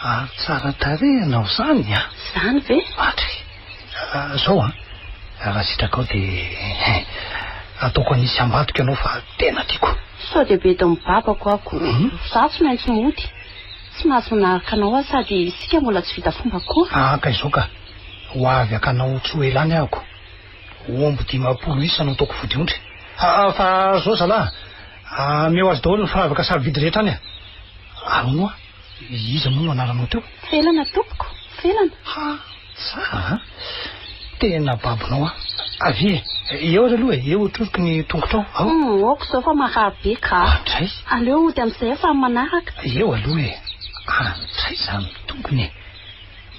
ary tsara tarehy ianao izany a. Izany ve? Atry. Ah, zao an, raha sitrakao dia ataoko anisy ambadika ianao fa tena tiako. Sao dia bedin'ny babako aho ko. Izaho tsy maintsy mody. Tsy mahazo manaraka anao aho sady isika mbola tsy vita fomba koa. Ah, ka izao ka. Ho avy haka anao tsy ho ela any aho ko. Omby 50 isa no ataoko vodiondry. Ah, fa zao zalahy, ameo azy daholo ny firavaka sarobidy rehetra any a. Ary hono hoa, iza moa no anaranao teo? Felana tompoko, Felana. Ha, tsara an! Tena babonao aho. Avia e, eo ary aloha e, eo otroriko ny tongotrao, ao. Hum, ok izao fa marary be ka. Andray. Aleo hody amin'izay aho fa amin'ny manaraka. Eo aloha e, andray izany tongony e.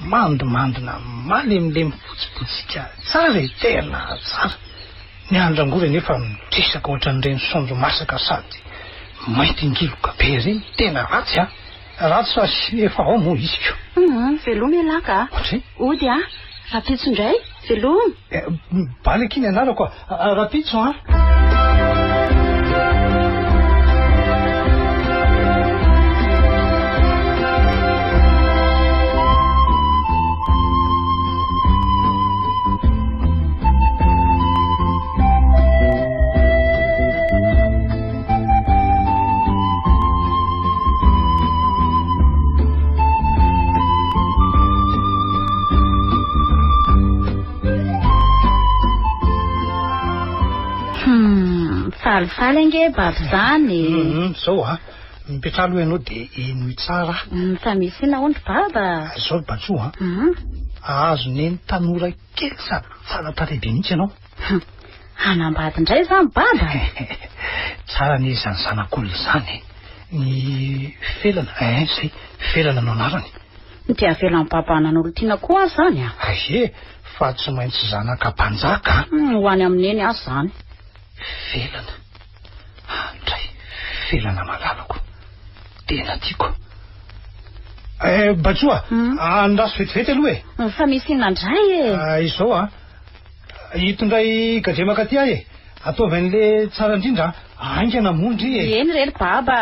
Mandimandina, malemilemy fotsibotsika, tsara e, tena tsara. Ny andrangory anefa mitresaka ohatran'ireny saonjo masaka sady mainty ngiloka be ireny, tena ratsy an! Ratsy fa efa ao moa izy ko. Hum, veloma ialahy ka. Ohatray? Hody an! Rahampitso indray, veloma. Bala akia ny anarako a! Rahampitso an! Hmm, falifaly ange babo zany e. Hmm, zao a, mipetraha aloha ianao dia henoy tsara. Hmm, fa misy inona hono ry baba? Zao ry Batsoa a, hmm. ahazo neny tanora kely sady tsara tarehy be mihitsy ianao. Hum, hanambady indray izany baba? Tsara anie izany zanak'olona izany e. Ny Felana, eh zay, Felana no anarany. Dia avelan'i baba hanan'olon-tiana koa aho izany a? Aie, fa tsy maintsy zanaka mpanjaka a. Hum, ho any amin'i neny aho izany. Felana, andray, Felana malalako, tena tiako. Eh, Batsoa, andraso vetivety aloha e. Fa misy inona indray e? Ah, izao a. Ito indray gadremaka aty aho e. Ataovy an'le tsara indrindra a. Haingana moa ndry e. Eny re ry baba.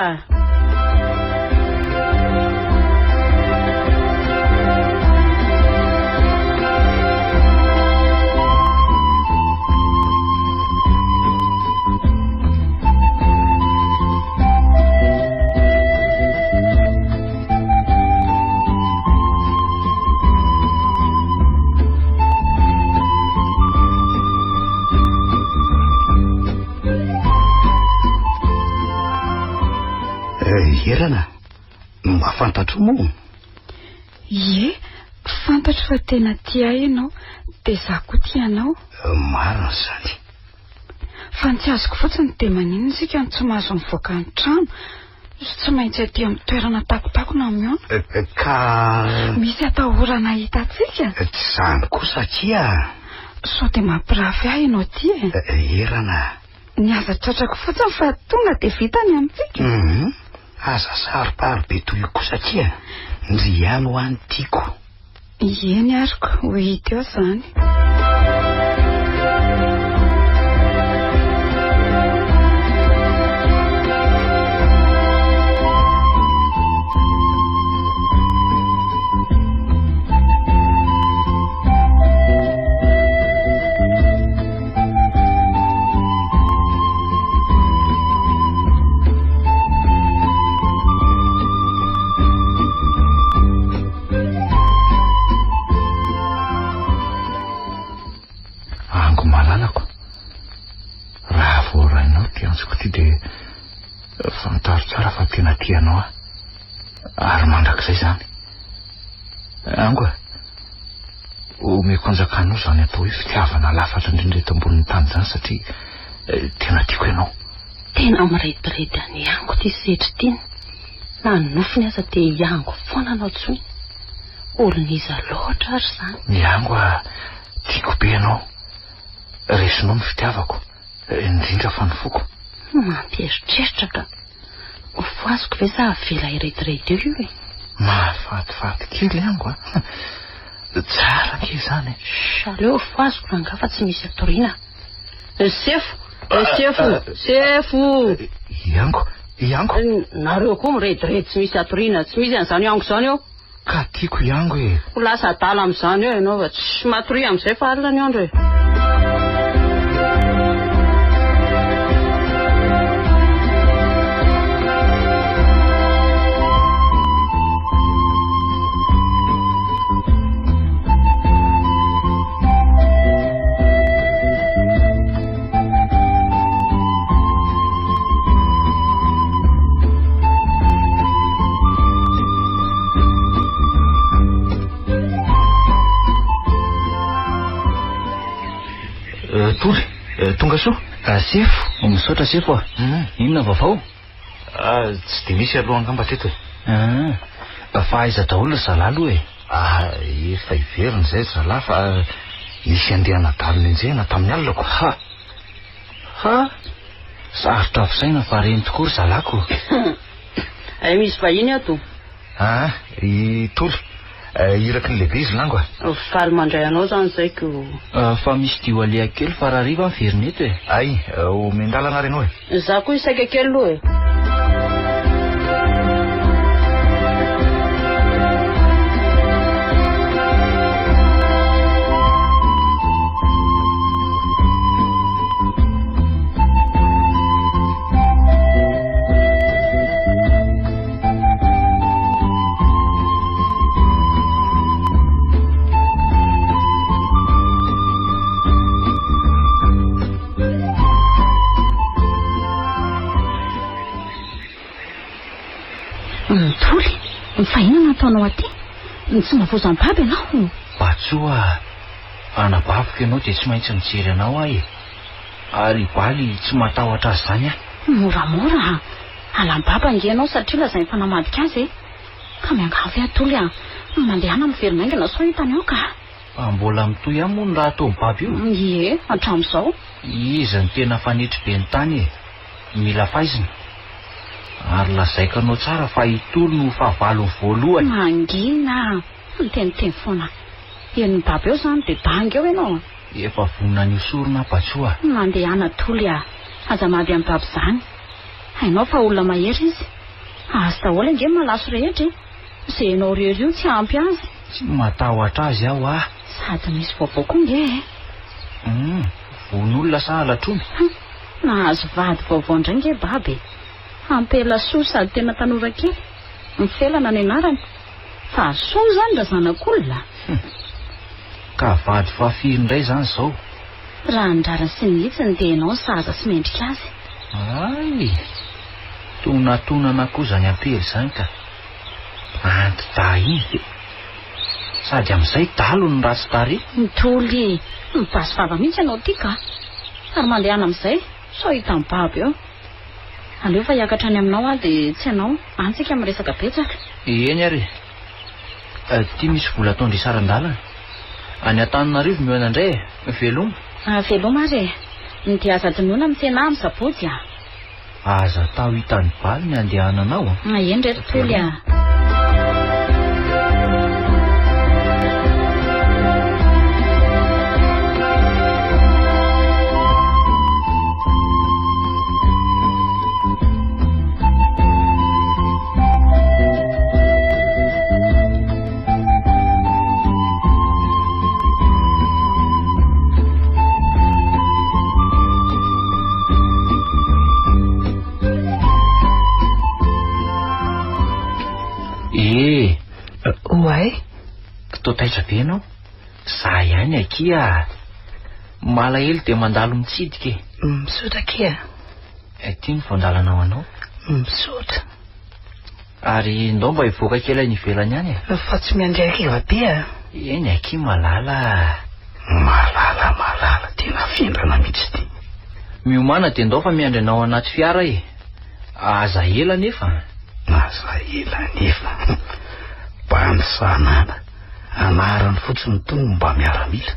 Herana, mba fantatro moa? Ie, fantatro fa tena tia ahy ianao, dia izaho koa tia anao. Marina izany. Fa ny tsy azoko fotsiny dia maninona isika no tsy mahazo mivoaka ny trano? Tsy maintsy aty amin'ny toerana takotakona mihaona. Ka. Misy atahorana hahita antsika? Tsy izany kosa akia. Sao dia mampirafy ahy ianao ity e? Erana. Ny aza tratrako fotsiny fa tonga dia vita ny amintsika. Hum, aza saro-paro be toy io kosa akia. Ndry ihany hoa ny tiako. Eny ary ko, ho hita eo izany. Ango malalako, raha voarainao ity antsoko ity dia fantaro tsara fa tena tia anao aho. Ary mandrakizay izany. Ango a, omeko anjakanao izany atao hoe fitiavana lafatra indrindra eto ambonin'ny tany izany satria. Tena tiako ianao. Tena mirediredy an'i Ango ity setry ity. Na ny nofiny aza dia hiango foana no antsoiny. Olon'iza loatra ary izany? Ny Ango a, tiako be ianao. Resinao ny fitiavako, indrindra fa ny foko. Mampieritreritra ka. Ho voazoko ve sa avela hirediredy eo io e? Mahafatifaty kely Ango a. Tsara ange izany e. Shh, aleo ho voazoko rangahy fa tsy misy atoriana. Sefo! Sefo! Sefo! Iango! Iango! Nareo koa mirediredy tsy misy atoriana, tsy misy an'izany Iango izany eo. Ka tiako Iango e! Ho lasa adala amin'izany eo ianao fa tsy matoria amin'izay fa alina ny andro e. Eh, Toly, eh, tonga soa. Ah, sefo, misaotra sefo a. Hmm. Inona vaovao? Ah, tsy dia misy aloha angamba teto e. Ah, fa aiza daholo ry zalahy aloha e? Ah, efa hiverina izay ry zalahy fa nisy andiana adalo nenjehina tamin'ny alina ko. Ha! Ha! Sarotra fisaina fa reny tokoa ry zalahy ko. Ay, misy vahiny ato. Ah, i Toly. Eh, iraky ny lehibe izy lango a. Faly mandray anao zany zay ko. Ah, fa misy dio aleha kely fa rahariva miverina eto e. Ay, eh, omen-dalana ary ianao e. Za koa hisaika kely aloha e. Mitory, fa inona no ataonao aty? Tsy mba vozam-baba ianao. Batsoa, anabaviko ianao dia tsy maintsy mijery anao aho e. Ary Baly tsy matahotra azy izany aho. Moramora, Alam-baba ange ianao satria lazainy fa namadika azy e! Ka miangavy aho Toly a! Mandehana miverina haingana sao hitany ao ka! Fa mbola mitohy ihany moa ny raha ataon'i Baba io? Ie, hatramin'izao. Izy no tena fanetry be ny tany e! Mila faizina. Ary lazaiko anao tsara fa i Toly no fahavalony voalohany. Mangina! Miteniteny foana. Henon'i Baba eo izany dia banga eo ianao a! Efa vonona ny ho sorona aho Batsoa a! Mandehana Toly a! Aza mady amin'i Baba izany. Hainao fa olona mahery izy. Azy daholo ange ny malaso rehetra e! Izay ianao irery io tsy ampy azy. Tsy matahotra azy aho ah! Sady misy vaovao koa nge e! Hum, vono olona sa halatr'omby? Hum, nahazo vady vaovao indray nge Baba e! Ampela soa sady tena tanora kely. Mifelana ny anarany. Fa soa izany ra zanak'olona. Hum. Ka vady fahafiry indray izany izao? Raha ny rariny sy ny hitsiny dia ianao no sahaza sy mendrika azy. Hay! Tonatonana koa izany ampela izany ka. Anti-dahy iny ve? Sady amin'izay dalo no ratsy tarehy. Mitoly, mibasy vava mihitsy ianao ity ka. Ary mandehana amin'izay, sao hitan'i Baba eo. Aleo fa hiakatra any aminao aho dia tsy ianao, any tsika miresaka betsaka. Eny ary e. Ity misy vola ataon-dry saran-dalana. Any Antananarivo mihaona indray e. Veloma. Veloma ary e. Ny dia aza adinoina ny tsena amin'ny sabotsy a. Aza atao hitan'ny baly ny andehananao a. Eny re ry Toly a. Ee. Oay. Toa taitra be ianao. Za ihany akia. Malahelo dia mandalo mitsidika e. Misaotra akia. Ity ny voandalana ho anao. Misaotra. Ary ndao mba hivoaka kely any ivelany any e. Fa tsy miandry hariva be a. Eny akia malala a. Malala, malala, tena vendrana mihitsy ity. Miomàna dia ndao fa miandry anao anaty fiara e. Aza ela anefa. Aza ela anefa. Bandy sanana. Anarany fotsiny itony no mba miaramila.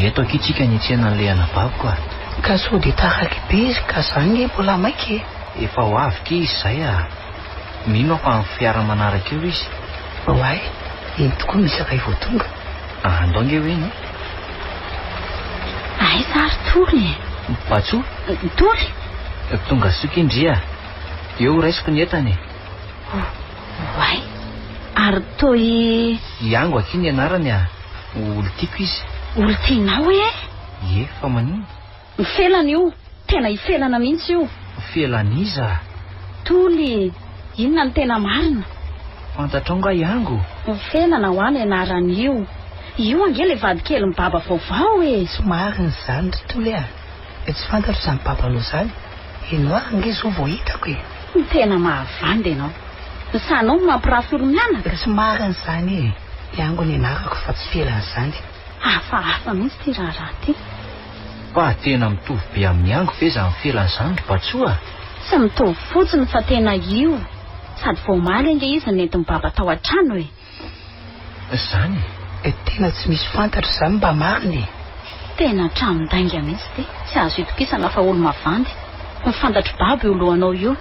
Eto akia tsika ny tsena an'ilay anabaviko a. Ka sao dia taraky be izy ka za nge mbola maika e. Efa ho avy kia izy izay a. Mino aho fa amin'ny fiara manaraka eo izy. Oay, iny tokoa misy iray vao tonga. Andao nge ho eny e. Aiza ary Toly e? Batsoa? Toly? Tonga soa ki ndry a. Eo raisiko ny entana e. Oay, ary toa i... Iango akia ny anarany a. Olon-tiako izy. Olon-tianao e? Ie, fa maninona? Felana io, tena i Felana mihitsy io. Felan'iza? Toly, inona no tena marina? Fantatrao nga i Ango? Felana hoa ny anaran'io. Io ange ilay vadikelin'i Baba vaovao e! Tsy marina izany ry Toly a! Tsy fantatro izany babanao izany. Ianao ary ange izao vao hitako e! Tena mahavandy ianao. Sahanao no mampirafy olo-mianaka? Tsy marina izany e! I Ango ny anarako fa tsy Felana izany. Hafahafa mihitsy ity raharaha ity. Fa tena mitovy be amin'ny ango ve zany felany zany ry Batsoa a? Tsy mitovy fotsiny fa tena io. Sady vao omaly ange izy no nentin'i Baba tao an-trano e. Zany e? Tena tsy misy fantatro izany mba marina e. Tena tranon-dainga mihitsy ity. Tsy azo itokisana fa olo-mavandy. Ny fantatr'i Baba io lohanao io.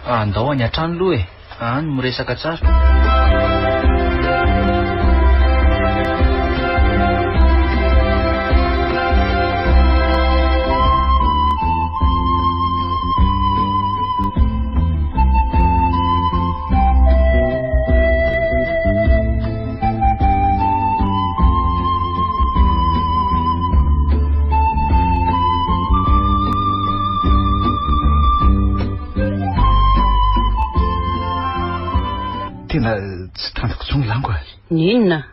Andao any an-trano aloha e. Any miresaka tsara. Tena tsy tantiko intsony lango a. Ny inona?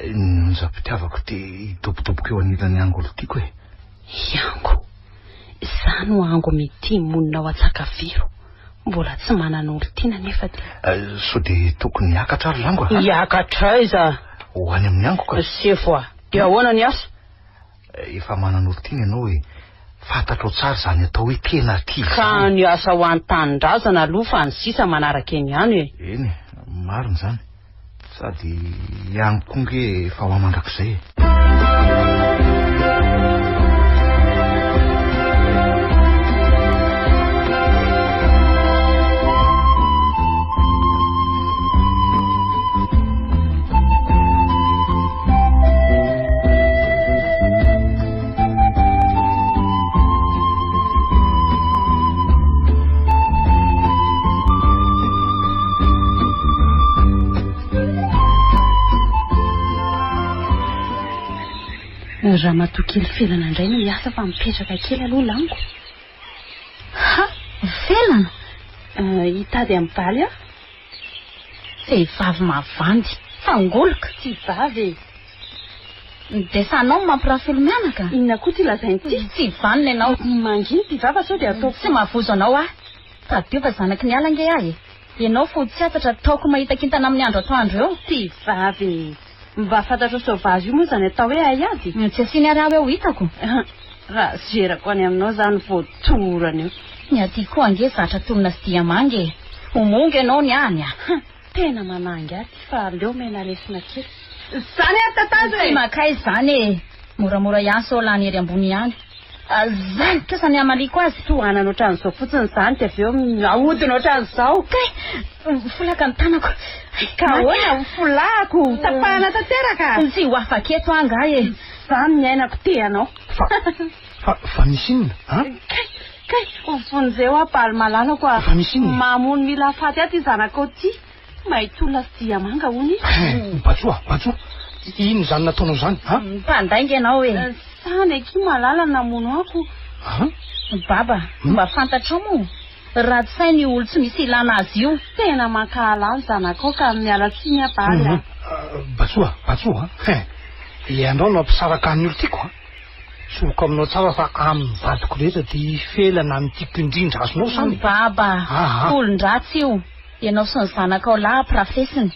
Ny onjam-pitiavako te hidobodoboka eo anilan'ny angolo tiako e. Iango. Izaho no ango mitia monina ao Antsakaviro. Mbola tsy manana olon-tiana nefa dia. Eh, sao dia tokony hiakatra ary lango a? Hiakatra aiza? Ho any amin'ny ango ka. Sefo a. Dia ahoana ny asa? Efa manana olon-tiana ianao e. Fantatrao tsara izany atao hoe tena tia izany. Ka ny asa ho an'ny tanindrazana aloha fa ny sisa manaraka eny ihany e. Eny e, marina izany. Sady ihany koa nge efa ho ahy mandrakizay e. Ramatoa kely Felana indray no hiasa fa mipetraka kely aloha lango. Ha! Felana? Hitady an'i Baly aho. Vehivavy mavandy. Fangoloka. Tsy vavy e. Dia sahanao ny mampirafy olo-mianaka? Inona koa ity lazainy ity? Tsy vanona ianao. Mangina ity vava sao dia ataoko. Tsy mahavozo anao aho. Tadidio fa zanaky ny ala ange aho e. Ianao fo tsy afatra ataoko mahita kintana amin'ny andro atoandro eo. Ty vavy e. Mba fantatrao sauvage io moa izany atao hoe haiady? Tsy asiany ary aho eo hitako. Raha zerako any aminao izany vao torana eo. Ny aty koa ange zatra tolona sy diamanga e. Ho mongo ianao ny any a. Tena manangy ahy ity fa aleo omena lesona kely. Zany ary tatazo e! Tsy makaiza izany e! Moramora ihany sao lany ery ambony ihany. Zany kosa ny hamaliako azy. Tohanana ohatran'izao fotsiny izany dia avy eo ahodina ohatran'izao. Kay! Mifolaka ny tanako. Ka ahoana? Ho folahako? Ho tapahana tanteraka? Tsy ho afaka eto aho angaha e! Izany ny ainako te anao. Fa, fa, fa misy inona? An? Kay! Kay! Vonjeo aho Baly malalako a! Fa misy inona e? Mamono mila hahafaty ahy ity zanakao ity. Mahitolona sy diamanga hono izy. Hein! Batsoa, Batsoa! Inona izany nataonao izany? An? Mpandainga ianao e! Sahany akia malala namono ako. An? Baba, mba fantatrao moa? Ratsy saina io olo tsy misy ilana azy io. Tena mankahala ahy ny zanakao ka miala tsiny aho Bary a. Batsoa, Batsoa a! Hein! Ianao no hampisaraka ny olo tiako a! Tsoriko aminao tsara fa amin'ny vadiko rehetra dia i Felana no tiako indrindra, azonao izany? Baba, Aha. olon-dratsy io. Ianao sy ny zanakao lahy ampirafesiny.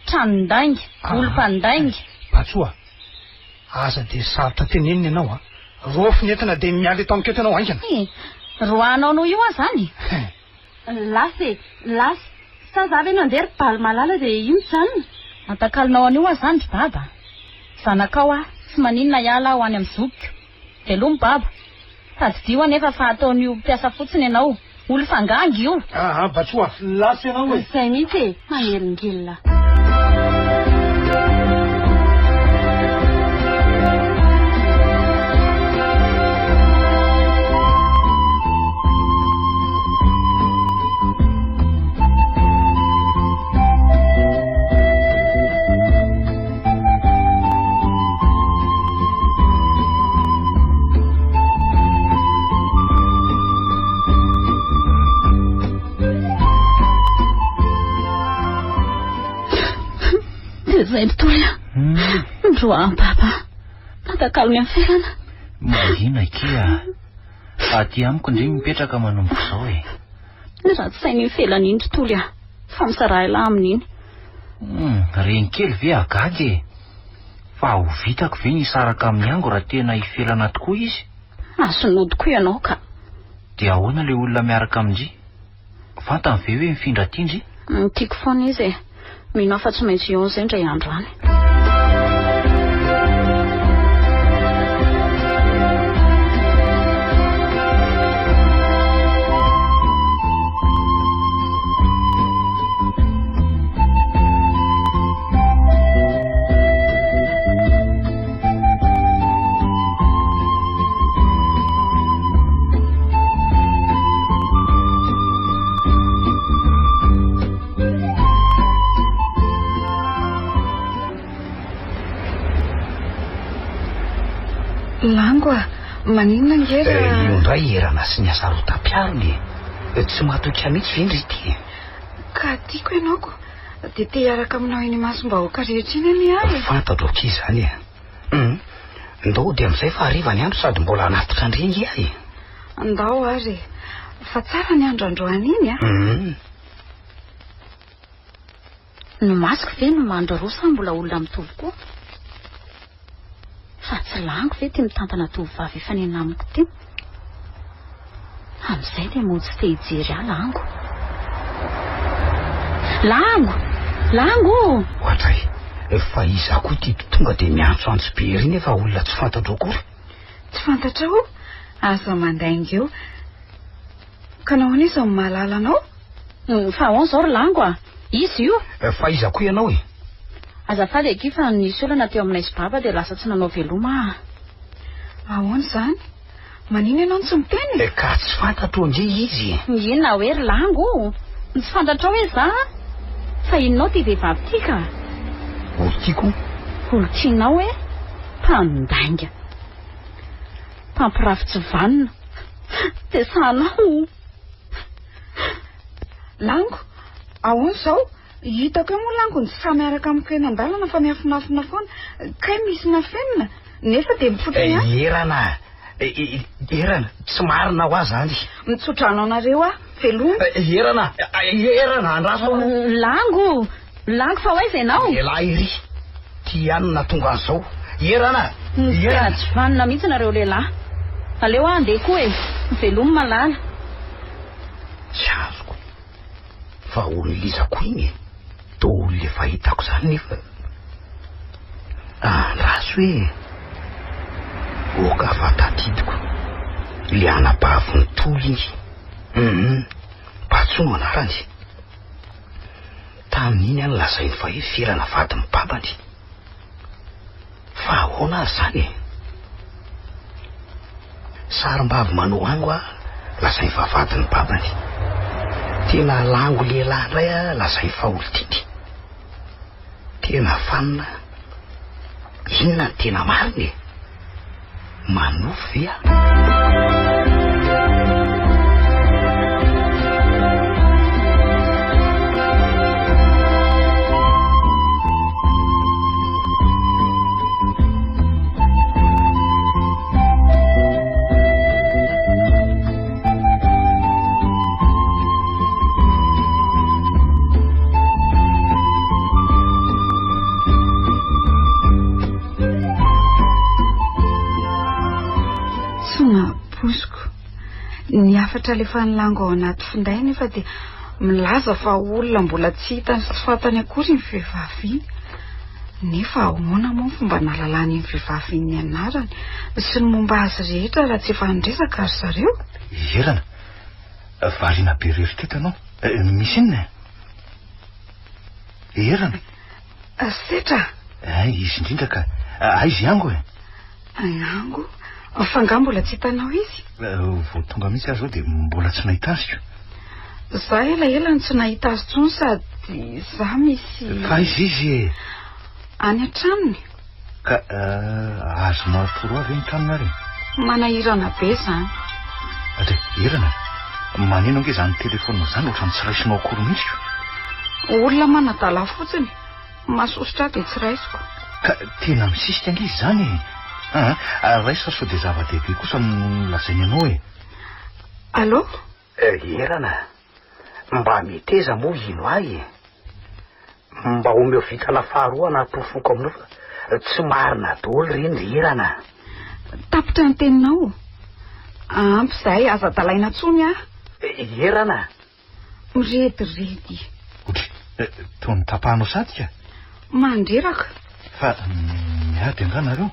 Tranon-dainga, olom-pandainga. Batsoa, aza dia sarotra tenenina ianao a! Raofy ny entana dia miala eto amiko eto ianao haingana. He, roahanao noho io aho izany? Hein! Lasa e, lasa. Sa za ve nandeha ry Baly malala dia io mijanona? Atakalonao an'io aho izany ry Baba. Zanakao aho, tsy maninona hiala aho any amin'ny zokiko. Veloma Baba. Tadidio anefa fa ataon'io mpiasa fotsiny ianao. Olo fangangy io. Aa Batsoa, lasa ianao e. Izay mihitsy e, manelingelina. Izay mitory aho. Ndroaham-papa. Natakalony amin'ny felana. Mangina akia. Aty amiko ndry mipetraka manomboka izao e. Ratsy saina iny felana iny ry Toly a. Fa misaraha elah amin'iny. Hum, reny kely ve hagaga e? Fa ho vitako ve ny hisaraka amin'i Ango raha tena hifelana tokoa izy? Azon'ody koa ianao ka. Dia ahoana ilay olona miaraka amin-dry? Fantany ve hoe mifindra aty ndry? Tiako foana izy e. Mino aho fa tsy maintsy hihaona izay indray andro any. Lango a, maninona ange raha... Eh, io indray erana sy ny hasarotam-piarony e. Tsy matoky ahy mihitsy ve ndry ity e? Ka tiako ianao ko. Dia te hiaraka aminao eny imasom-bahoaka rehetra eny anie aho e. Fantatro akia izany e. Hum. Ndao hody amin'izay fa hariva ny andro sady mbola hanatitra an-dry ange aho e. Ndao ary e. Fa tsara ny andro androany iny a. Hum. Ny masoko ve no mandro roa sa mbola olona mitovy koa? Fa tsy lango ve ty mitantana tovovavy hifanena amiko ty? Amin'izay dia mody tsy te hijery ahy Lango. Lango! Lango! Ohatray, fa iza koa ity tonga dia miantsoantso be ery nefa olona tsy fantatro akory? Tsy fantatrao? Aza mandainga eo. Ka nahoana izy no mahalala anao? Fa ahoana izao ry Lango a? Iza io? Fa iza koa ianao e? Azafady akia fa nisy olana teo aminay sy Baba dia lasa tsy nanao veloma aho. Ahoana izany? Maninona ianao no tsy miteny e? Ka tsy fantatro ange izy e. Inona hoe ry Lango? Tsy fantatrao hoe za? Fa inonao ity vehivavy ity ka? Olon-tiako. Olon-tianao e? Mpandainga. Mpampirafy tsy vanona. Dia sahanao. Lango, ahoana izao? Hitako eo moa Lango ny sahy miaraka amiko eny an-dalana fa miafinafina foana. Kay misy nafenina, nefa dia mipoitra ihany. Erana, Erana, tsy marina ho ahy izany. Mitsodrano anareo aho, veloma. Erana, Erana, andraso aloha. Lango, Lango fa ho aiza ianao? Lehilahy ery, ty ihany no nahatonga an'izao. Erana, Erana. Tsy vanona mihitsy nareo lehilahy. Aleo aho handeha koa e. Velomy malala. Tsy azoko. Fa olona iza koa iny e? Toa olona efa hitako izany nefa. Andraso e! Oka fa tadidiko. Ilay anabavin'i Toly iny. Hum, Batsoa no anarany. Tamin'iny aho nolazainy fa hoe Felana vadin'ny babany. Fa ahoana ary izany e? Sarim-bavy manohango aho lazainy fa vadin'ny babany. Tena lango lehilahy indray aho lazainy fa olon-tiany. Tena fanina. Inona no tena marina e? Manofy ve aho? Tsy nampoiziko. Ny hafatra alefan'ny lango ao anaty finday nefa dia milaza fa olona mbola tsy hitany sy tsy fantany akory iny vehivavy iny. Nefa ahoana moa ny fomba nahalalany iny vehivavy iny ny anarany sy ny momba azy rehetra raha tsy efa niresaka ry zareo? Ierana, variana be irery teto ianao. Misy inona e? Ierana. Setra. Eh, izy indrindra ka. Aiza i Ango e? Ango? Fa angaha mbola tsy hitanao izy? Vao tonga mihitsy aho izao dia mbola tsy nahita azy ko. Za elaela no tsy nahita azy intsony sady za misy... Fa aiza izy e? Any an-tranony. Ka azonao atoro ahy ve ny tranony ary e? Manahirana be izany. Atre, Irana, maneno ange izany telefaonina izany ohatran'ny tsy raisinao akory mihitsy ko. Olona manadala fotsiny. Mahasosotra ahy dia tsy raisiko. Ka tena misisika ange izy izany e! Aa, raiso fa sao dia zava-dehibe kosa no lazainy anao e! Allô? Ierana, mba meteza moa hino ahy e! Mba omeo vintana faharoa anaty foko aminao fa tsy marina daholo ireny ry Ierana. Tapitra ny teninao. Ampy izay, aza adalaina intsony aho. Ierana. Mirediredy. Otry, toa notapahanao sady ka. Mandreraka. Fa miady angaha nareo?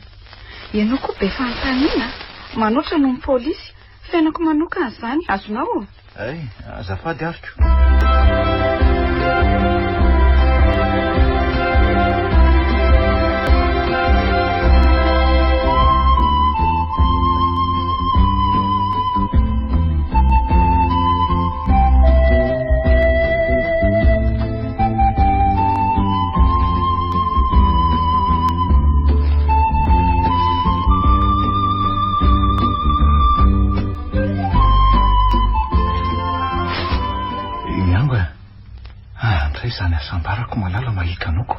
Ianao koa be fanontaniana. Manoatra noho ny polisy. Fiainako manokana izany, azonao? Ay, azafady ariko. Iango a, andray izany hasambarako malala mahita anao ko.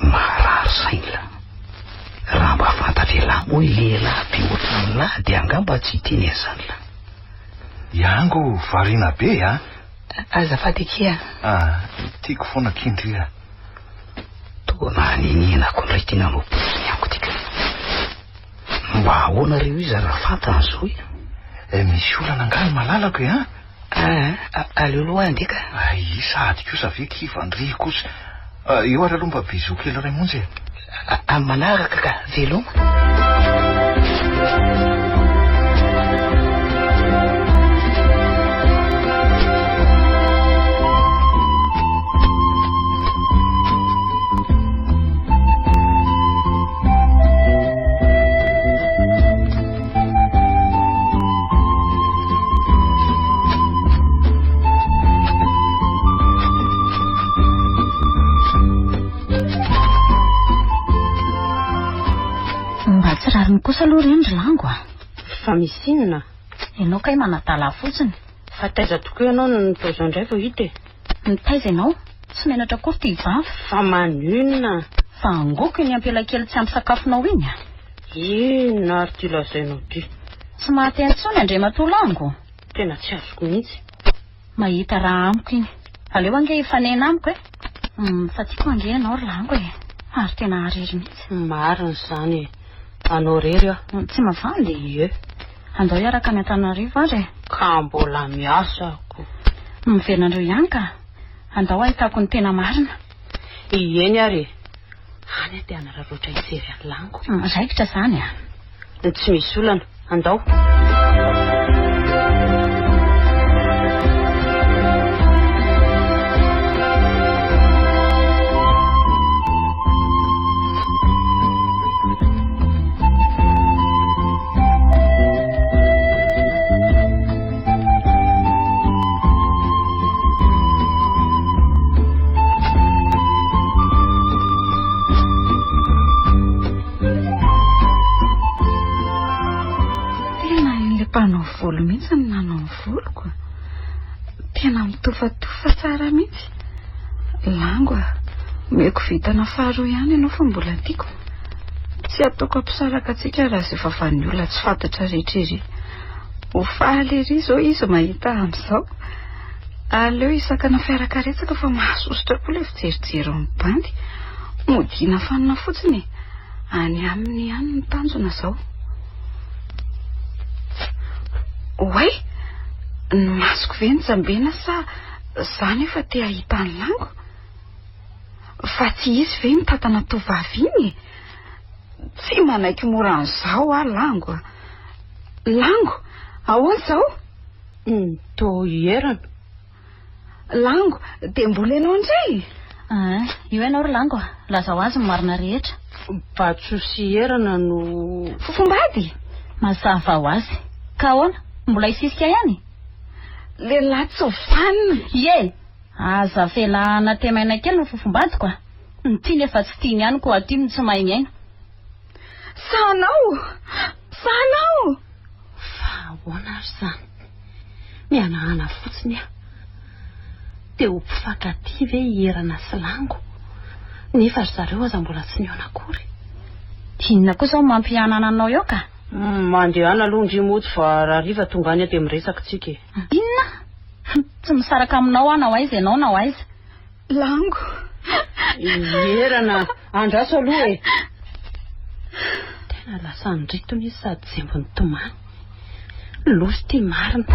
Marary saina lah. Raha mba fantatr'ialahy moa i lehilahy be ohatran'ilahy dia angamba tsy hiteny an'izany lah. Iango variana be a. Azafady akia. Ah, tiako foana kindry a. Toa naninenako indray ity nanao paoziny amiko ity ka. Mba ahoana reo izy raha fantany izao e? Eh, misy olana angaha ny malalako e, an? Ah, aleo aloha handeha ka. Ay, sady kosa ve ki fandrihy kosa. Eo ary aloha mba bisous kely iray monja e. Amin'ny manaraka ka, veloma. Mba tsy rariny kosa aloha ireny ry Lango a. Fa misy inona? Ianao kay manadala fotsiny. Fa taiza tokoa ianao no nitaiza indray vao hita e? Nitaiza ianao? Tsy menatra akory ity vava. Fa maninona? Fa angoko iny ampelakely tsy ampy sakafonao iny a. Inona ary ity lazainao ity? Tsy mahateny intsony Andriamatoa Lango. Tena tsy azoko mihitsy. Mahita raha amiko iny. Aleo ange hifanena amiko e. Fa tiako ange ianao ry Lango e. Ary tena harery mihitsy. Marina izany e. Anao irery aho. Tsy mavandy? Ie. Andao hiaraka any Antananarivo ary e. Ka mbola miasa aho ko. Miverina andreo ihany ka. Andao ahitako ny tena marina. Ieny ary e. Any aho te hanararaotra hijery an'i Lango. Raikitra izany a. Tsy misy olana. Andao. volo mihitsy no nanao ny voloko. Tena mitofatofa tsara mihitsy. Lango a, omeko vintana faharoa ihany ianao fa mbola tiako. Tsy ataoko hampisaraka antsika raha izay vavan'ny olona tsy fantatra rehetra ery. Ho faly ery izao izy mahita ahy amin'izao. Aleo hisakana fiarakaretsaka fa mahasosotra koa ilay fijerijery ny bandy. Modiana fanina fotsiny e. Any aminy ihany ny tanjona izao. Oay! Ny masoko ve no jambena sa za nefa te hahita an'i Lango? Fa tsy izy ve mitantana tovovavy iny e? Tsy manaiky mora an'izao aho Lango a! Lango, ahoana izao? Toa ierana. Lango, dia mbola ianao indray? Ah, io ianao ry Lango a! Lazao azy ny marina rehetra. Batso sy ierana no. Fofombady? Mazava ho azy. Ka ahoana? Mbola hisisika ihany? Lehilahy tsy vanona! Ie! Aza avela hanatemaina kely ny fofombadiko a! Ny tiany efa tsy tiany ihany koa aty no tsy mahay miaina. Sahanao! Sahanao! Fa ahoana ary izany? Mihanahana fotsiny aho. Dia ho mpifankatia ve i Herana sy Lango? Nefa ry zareo aza mbola tsy nihaona akory. Inona koa izao no mampihanahana anao eo ka? Mandehana aloha ndry mody fa rahariva tonga any aho dia miresaka tsika e. Inona? Tsy misaraka aminao aho na ho aiza ianao na ho aiza. Lango. Ierana, andraso aloha e. Tena lasa nritona izy sady jembon'ny tomany. Loza ity marina.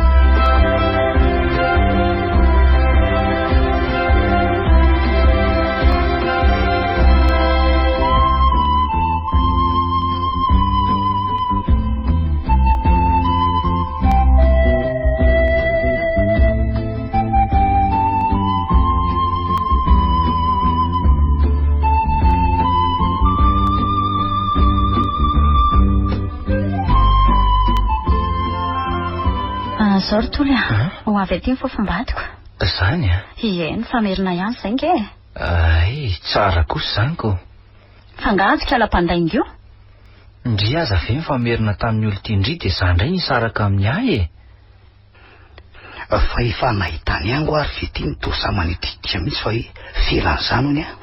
Ah, zao ry Toly a, ho avy aty ny fofombadiko. Zany a? Ie, ny famerina ihany izay nge. Ay, tsara kosa izany ko. Fa angaha tsy kala mpandainga io? Ndry aza ve nifamerina tamin'ny olon-tian-dry dia za indray nisaraka amin'ny ahy e. Fa efa nahitany ango ary ve ty no toa samy manitikitika mihitsy fa hoe felan'izany hono an!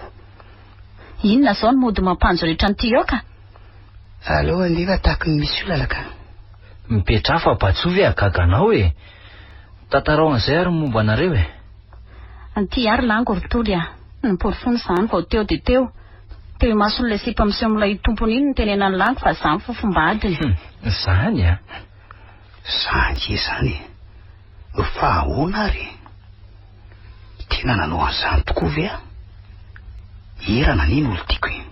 Inona izao no mody mampanjoretra an'ity eo ka? Aleo andeha fa tahaky ny misy olana ka. Mipetraha fa Batsoa ve hahagaga anao e! Tantarao an'izay ary ny momba anareo e! An'ity ary lango ry Toly a! Ny porofony izany vao teo dia teo. Teo imason'ilay sipa miseho amin'ilay tompony iny no tenenan'i Lango fa zany fofombadiny. Hum! Zany a! Zany ke zany e! Fa ahoana ary e? Tena nanao an'izany tokoa ve aho? Erana anie ny olon-tiako e!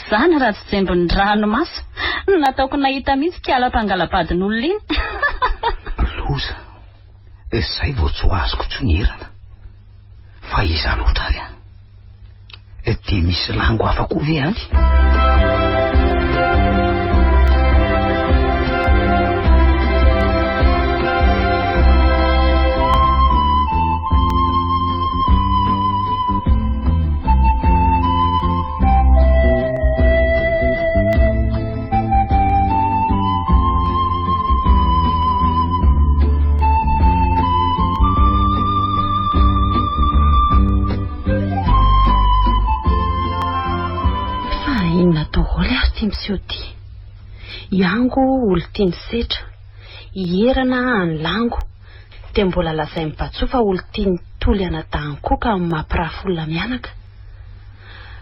Zany raha tsy jembin'ny ranomaso no nataoko nahita mihitsy kiala mpangala-badin'olona iny. Loza! Zay vao tsy ho azoko intsony erana. Fa iza loatra ary an? Dia misy lango hafa koa ve any? Fa inona daholo ary ity miseho ity? Iango olon-tian'i Setra, Ierana an'i Lango, dia mbola lazain'i Batsoa fa olon-tian'i Toly anadahiny koa ka mampirafy olona mianaka.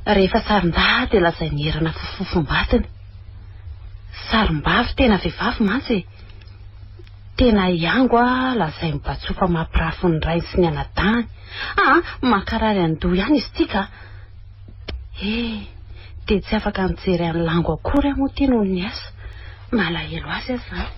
Rehefa sarin-dahy dia lazain'i Ierana fa fofombadiny. Sarim-bavy tena vehivavy mantsy e! Tena hiango a, lazain'i Batsoa fa mampirafy ny rainy sy ny anadahiny. Aa, mankarary an-doha ihany izy ity ka! He, dia tsy afaka nijery an'i Lango akory aho moa ity noho ny asa. Malahelo azy aho izany.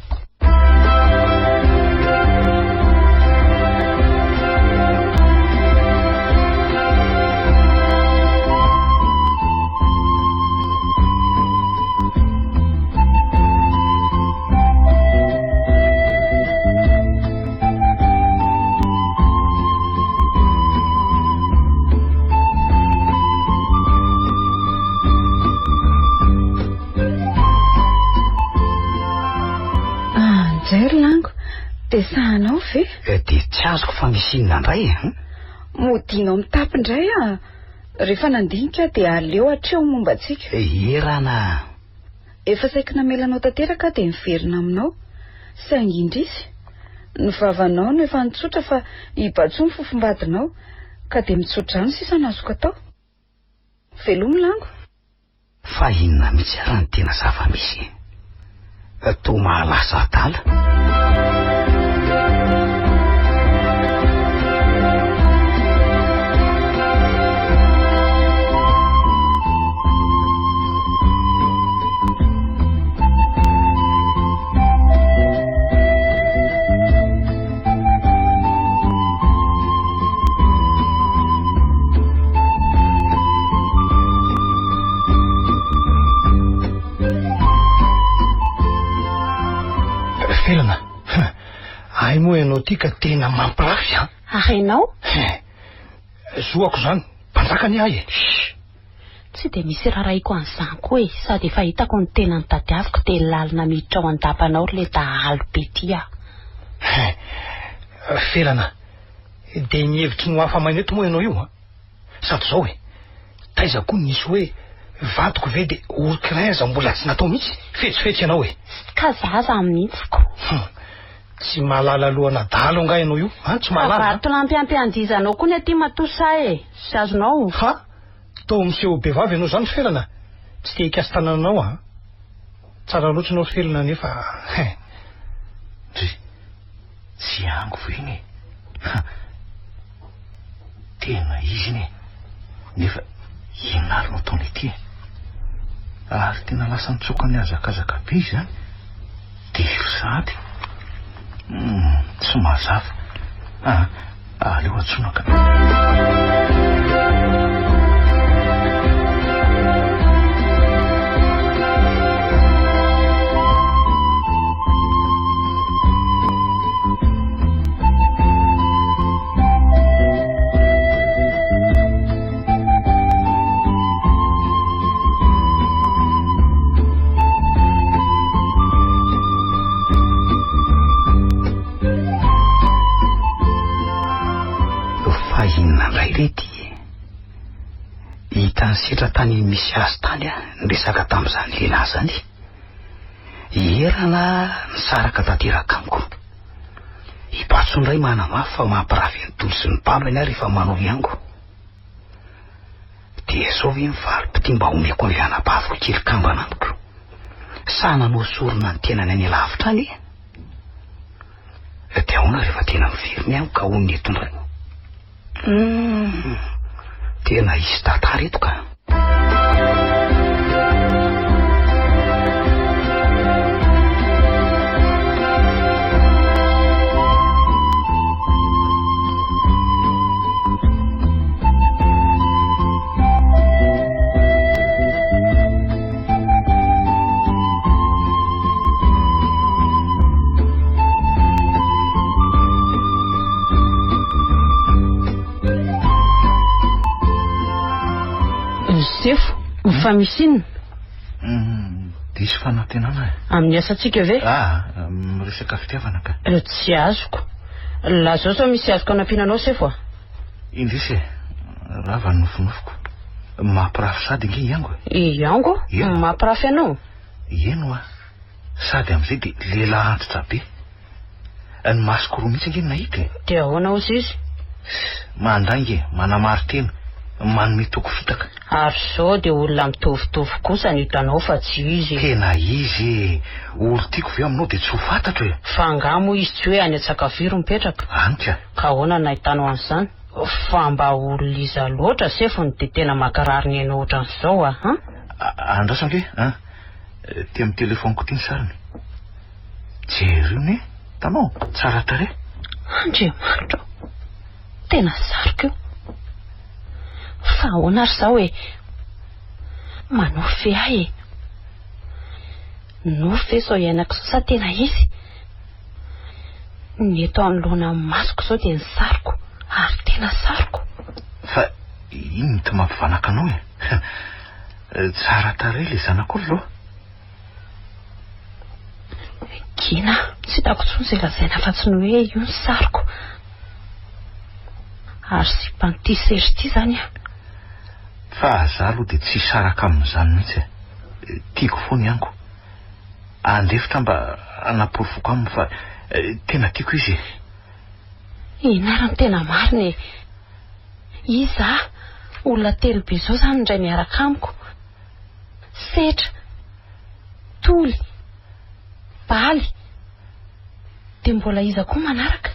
Anjery lango. Resahanao ve? Dia tsy azoko fa misy inona indray e? Modianao mitapy indray aho. Rehefa nandinika aho dia aleo hatreo ny momba antsika. Erana. Efa saiky namela anao tanteraka aho dia niverina aminao. Saingy indrisy. Ny vavanao no efa nitsotra fa i Batsoa ny fofombadinao. Ka dia mitso-drano sisa no azoko atao. Velomy lango. Fa inona mihitsy ary ny tena zava-misy e? Toa mahalasa adala. Felana, hay moa ianao ity ka tena mampirafy an! Ary ianao? Zoako izany, mpanjaka anie ahy e! Tsy dia misy rarahiko an'izany koa e, sady efa hitako ny tena notadiaviko dia lalina miditra ao an-dapanao ry le dahalo be ty ah. Hein, Felana, dia ny hevitry ny ho afa-maina eto moa ianao io an? Sady izao e, taiza koa nisy hoe vadiko ve dia orkrinza mbola tsy natao mihitsy? Fetsifetsy ianao e. Ka zaza mihitsy ko. Hum, tsy mahalala lohan'adalo angaha ianao io an? Tsy mahalala an? Vatolampy ampiandizanao koa ny aty matoa sahy e, tsy azonao. Ha! Toa miseho bevava ianao izany Felana, tsy te hikasi-tanana anao an! Tsara loatra ianao Felana nefa hein! Ndry, tsy ango ve iny e? Ha! Tena izy iny e! Nefa inona ary no ataony ety e? Ary tena lasa nitsoaka nihazakazaka be izany? Diso sahady? Hum, tsy mazava. Ah, aleo antsoina ka. Fa inona indray re ity e? Hitan'i Setra tany misy azy tany aho niresaka tamin'izany lehilahy izany. Ierana nisaraka tanteraka amiko. I Batso indray manamafy fa mampirafy an'i Toly sy ny babany aho rehefa manao hiango. Dia izao ve ny valim-pitia mba omeko an'ilay anabaviko kely kambana amiko? Sa nanao sorona ny tenany any alavitra any e? Dia ahoana rehefa tena miverina amiko ka honina eto indray? Hum, tena hisy tantara eto ka. Sefo, fa misy inona? Diso fanantenana e. Amin'ny asantsika ve? Ah, miresaka fitiavana ka. Tsy azoko. Lazao sao misy azoko anampiana anao sefo a. Indrisy e, rava ny nofinofiko. Mampirafy sady ange i Ango e. I Ango? Eny. Mampirafy anao? Eny hoa. Sady amin'izay dia lehilahy antitra be. Ny masoko roa mihitsy ange no nahita e. Dia ahoana hozy izy? Mandainga e, manamari-tena, manome toky fitaka. Ary izao dia olona mitovitovy kosa no hitanao fa tsy izy e. Tena izy e! Olon-tiako ve aminao dia tsy ho fantatro e? Fa angaha moa izy tsy hoe any Antsakaviro mipetraka? Any ka. Ka ahoana no nahitanao an'izany? Fa mba olona iza loatra sefo no dia tena mankarary ny ainao ohatran'izao a? An? Andraso ange an! Ty amin'ny telefaoniko ty ny sariny. Jereo ne, hitanao? Tsara tarehy. Andriamanitra ô! Tena sariko io. Fa ahoana ary izao e? Manofy ve ahy e? Nofy ve izao iainako izao sa tena izy? Ny eto anoloana ny masoko izao dia ny sariko, ary tena sariko. Fa inona ity mampivanaka anao e? Tsara tarehy ilay zanak'olona ô! Gina, tsy. Tsy hitako intsony izay lazaina afa-tsy ny hoe io ny sariko. Ary sipan'ity sery ity izany aho. Fa za aloha dia tsy hisaraka amin'izany mihitsy e. Tiako foana i Ango. Andefitra mba hanaporofoko aminy fa tena tiako izy e. Inona ary no tena marina e? Iza? Olona telobe izao izany indray miaraka amiko. Setra. Toly. Baly. Dia mbola iza koa manaraka?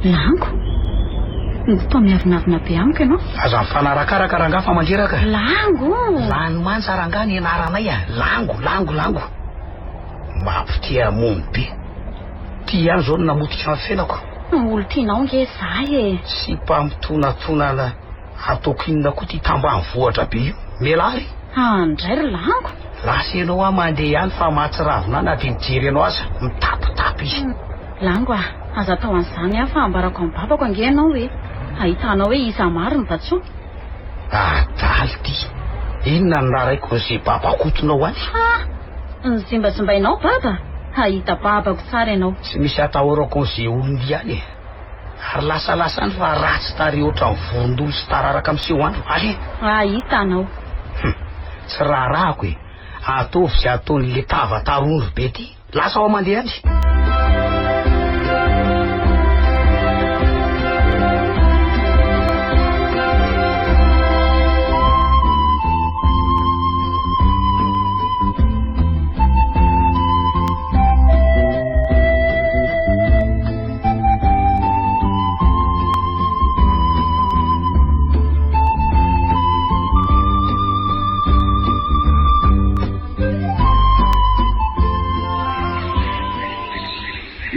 Lango, toa miavonavona be amiko ianao. Aza mifanarakaraka rangahy fa mandreraka. Lango! Lany manja rangahy ny anaranay a. Lango, lango, lango. Mampitia mony be. Ty ihany izao no namotika ny fiainako. Olon-tianao nge za e. Tsy mpamitonatonana ataoko inona koa ty tambanivohitra be io. Mialà ary. Andray ry lango. Lasa ianao aho mandeha ihany fa mahatsiravina ahy na dia mijery anao aza. Mitapitapy izy. Lango a, aza atao an'izany aho fa ambarako amin'ny babako ange ianao e. Ahitanao hoe iza marina Batsoa. Adala ity. Inona no naraiko an'izay babakotonao any? Ha! Nozimbazimbainao baba? Hahita babako tsara ianao. Tsy misy atahorako an'izay olon-dia any e. Ary lasalasa any fa ratsy tarehy ohatran'ny vorondolo sy tararaka miseho andro. Allez! Hahita anao. Hum! Tsy raharahako e. Ataovy izay ataon'ilay tava tarondro be ity. Lasa aho mandeha any.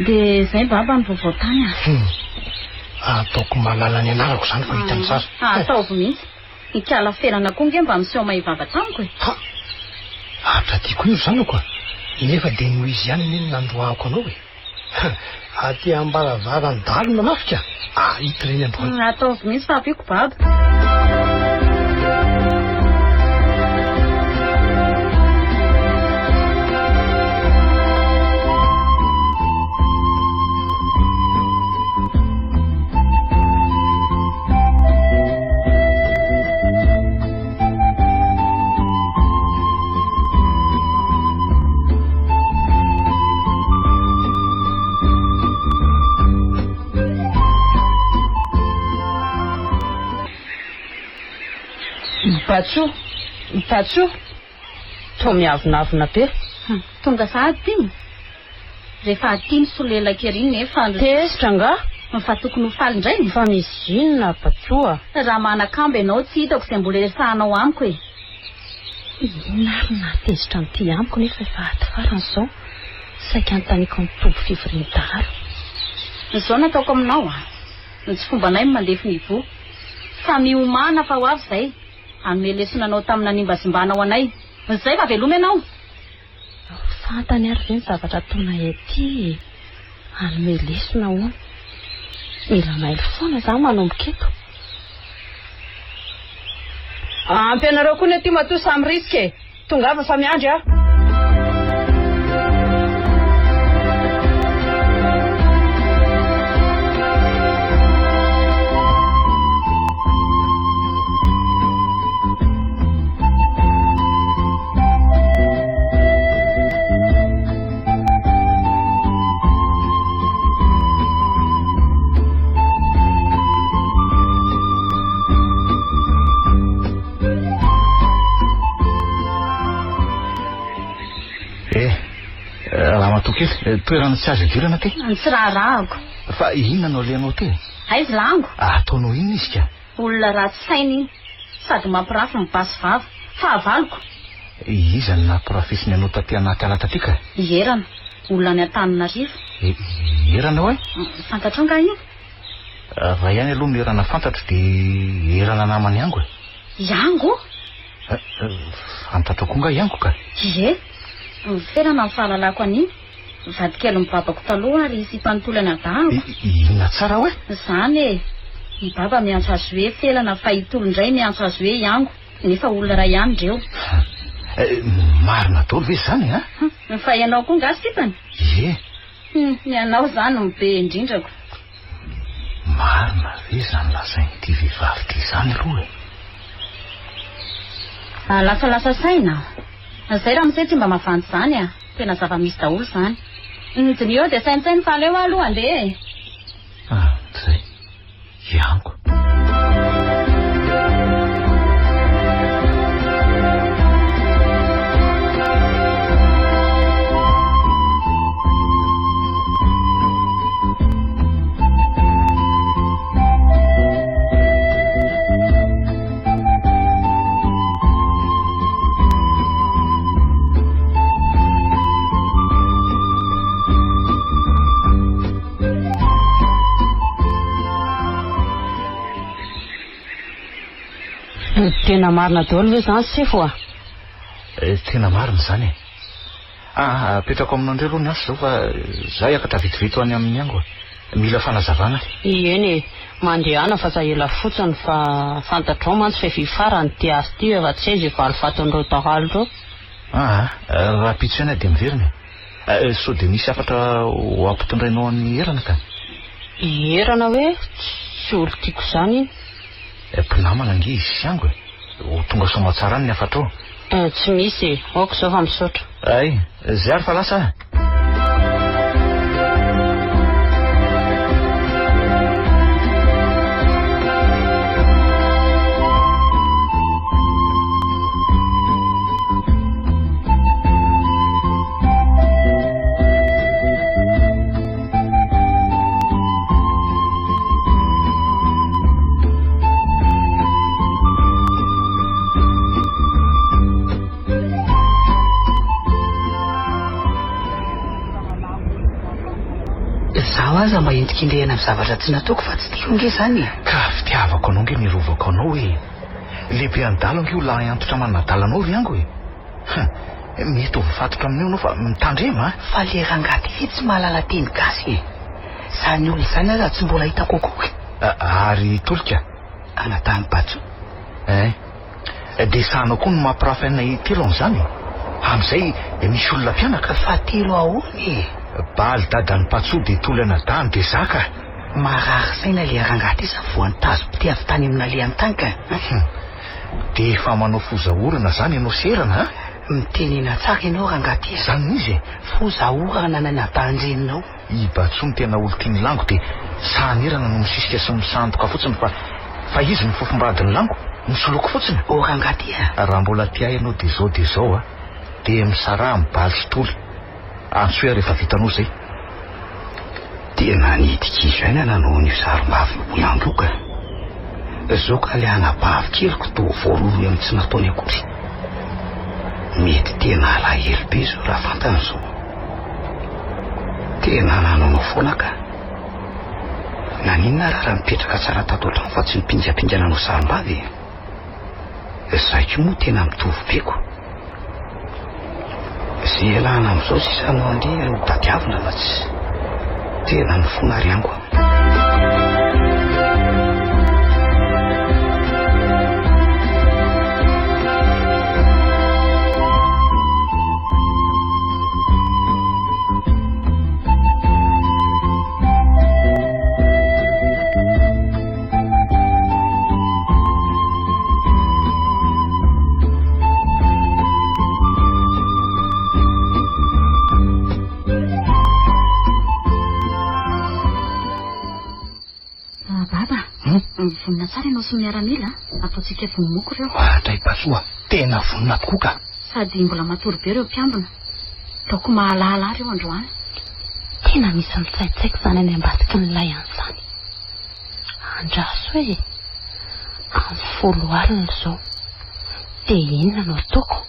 Dia izay baba ny vaovao tany a. Hum. Ataoko malala ny anarako izany fa hitany tsara. Ah, ataovy mihitsy. Ikala Ferana koa nge mba miseho mahivava tamiko e. Ha! Atra tiako io ry zanako a. Nefa dia noho izy ihany anie no nandroahako anao e. Aty ambaravaran'ny dahalo nanafika? Ah, ito ireny androany. Ataovy mihitsy fa ampiako baba. Batsoa, Batsoa, toa miavonavona be. Tonga sahady ity. Rehefa aty ny solelaka ery nefa. Tezitra angaha? Fa tokony ho faly indray. Fa misy inona Batsoa? Raha manakambo ianao tsy hitako izay mbola iresahanao amiko e. Inona ary no nahatezitra an'ity amiko nefa efa ato farany izao? Saika anontaniako ny tompo fivorian'ny dahalo. Izao no ataoko aminao a! Ny tsy fombanay ny mandefy ny voa. Fa miomàna fa ho avy izay. Hanome lesona anao tamin'ny nanimbazimbanao anay. Izay fa veloma ianao! Fantany ary ve ny zavatra ataonay aty e? Hanome lesona hono. Mila mailo foana za manomboka eto. Ampy anareo koa ny aty matoa samy risika e! Tongava fa miandry aho. Eh, ramatoa kely, eh, toerana tsy azo idirana ty. Tsy raharahako. Fa inona no alehanao ty? Aiza lango? Ataonao inona izy ka? Olona ratsy saina iny. Sady mampirafy ny basy vava. Fahavaloko. Iza no nampirafesiny anao taty anaty ala taty ka? Ierana. Olona any Antananarivo. Erana hoe? Fantatrao angaha iny? Raha ihany aloha ny erana fantatro dia erana naman'i Ango e. I Ango? Fantatrao koa angaha i Ango ka? Ie. Miferana ny fahalalako an'iny. Vadikelin'i babako taloha ary sipan'i Toly anadahako. Inona tsara hoe? Izany e. I baba miantso azy hoe Felana fa i Toly indray miantso azy hoe i Ango. Nefa olona iray ihany ireo. Marina daholo ve izany a? Fa ianao koa angaha sipany? Ie. Ianao izany no be indrindrako. Marina ve izany lazain'ity vehivavy ity izany aloha e? Lasalasa saina aho. Izay ramose tsy mba mavandy izany a. Tena zava-misy daholo izany. Diniho eo dia saintsaino fa aleo aho aloha handeha e. Ah, izay. Iango. Tena marina daholo ve izany sefo a? Eh, tena marina izany e. Ah, apetrako aminao indray aloha ny antso izao fa za hiakatra vetivety ho any amin'ny ango. Mila fanazavana. Eny e, mandehana fa za ela fotsiny fa fantatrao mantsy fa efa hifarany ity asa ity efa tsy hay izay valifatin'ireo dahalo ireo. Ah, rahampitso ihany aho dia miverina e. Eh, sao dia misy hafatra ho ampitondrainao an'i Herana ka? I Herana hoe? Tsy olon-tiako izany iny. Eh, mpinamana ange izy sy Ango e. Ho tonga soamatsara any ny hafatrao. Eh, tsy misy e. Aoka izao fa misaotra. Ay, zay ary fa lasa ah. Izaho aza mba endrikendrehana amin'ny zavatra tsy nataoko fa tsy tiako ange izany e. Ka fitiavako anao ange ny hiarovako anao e. Lehibe adala ange io lahy antitra manadala anao ry ango e. Hum, mety ho voafatotra amin'io ianao fa mitandrema a! Fa le rangahy ty ve tsy mahalala teny gasy e? Zany olona izany aza tsy mbola hitako akory. Ary Tolika? Anadahin'i Batso. Ein. Dia sahanao koa ny mampirafy anay telo amin'izany e? Amin'izay misy olona mpianaka. Fa telo ahoana e? Baly dadan'i Patso dia Toly anadahiny dia za ka. Marary saina le rangahy ty sa voan'ny tazo-pitia avy tany amin'ny nalehany tany ka? Hum. Dia efa manao foza orana zany ianao serana a? Mitenena tsara ianao rangahy ty a! Zany no izy e! Foza orana ny anadahin-dreninao. I Batsoa no tena olon-tian'i Lango dia sahan'erana no misisika sy misandoka fotsiny fa fa izy no fofombadin'i Lango, misoloky fotsiny. Oh rangahy ty a! Raha mbola tia ahy ianao dia izao dia izao a! Dia misaraha amin'ny Baly sy Toly. Antsoy aho rehefa vitanao izay. Tena nidika aina nanao an'io sarim-bavy io ihany koa ka. Zao ka le anabavy keliko toa voarohirohy amin'ny tsy nataony akory. Mety tena alahelo be zao raha fantany zao. Tena nanaonao foana ka. Naninona raha raha nipetraka tsara tato an-trano fa tsy nipingapinga nanao sarim-bavy e? Zay koa moa tena mitovy be ko. Ze ialana amin'izao sisa no andeha ho tadiavina fa tsy tena mifona ry ango a. Ah, Baba, hmm? vonona tsara ianao sy ny miaramila, ataontsika vonomoko ireo. Oadray Basoa, tena vonona tokoa ka. Sady mbola matory be ireo mpiambina. Ataoko mahalala ireo androany. Tena misy mitsaitsaiko izany any ambadiky ny lay any izany. Andraso e! Amin'ny folo alina izao. Dia inona no ataoko?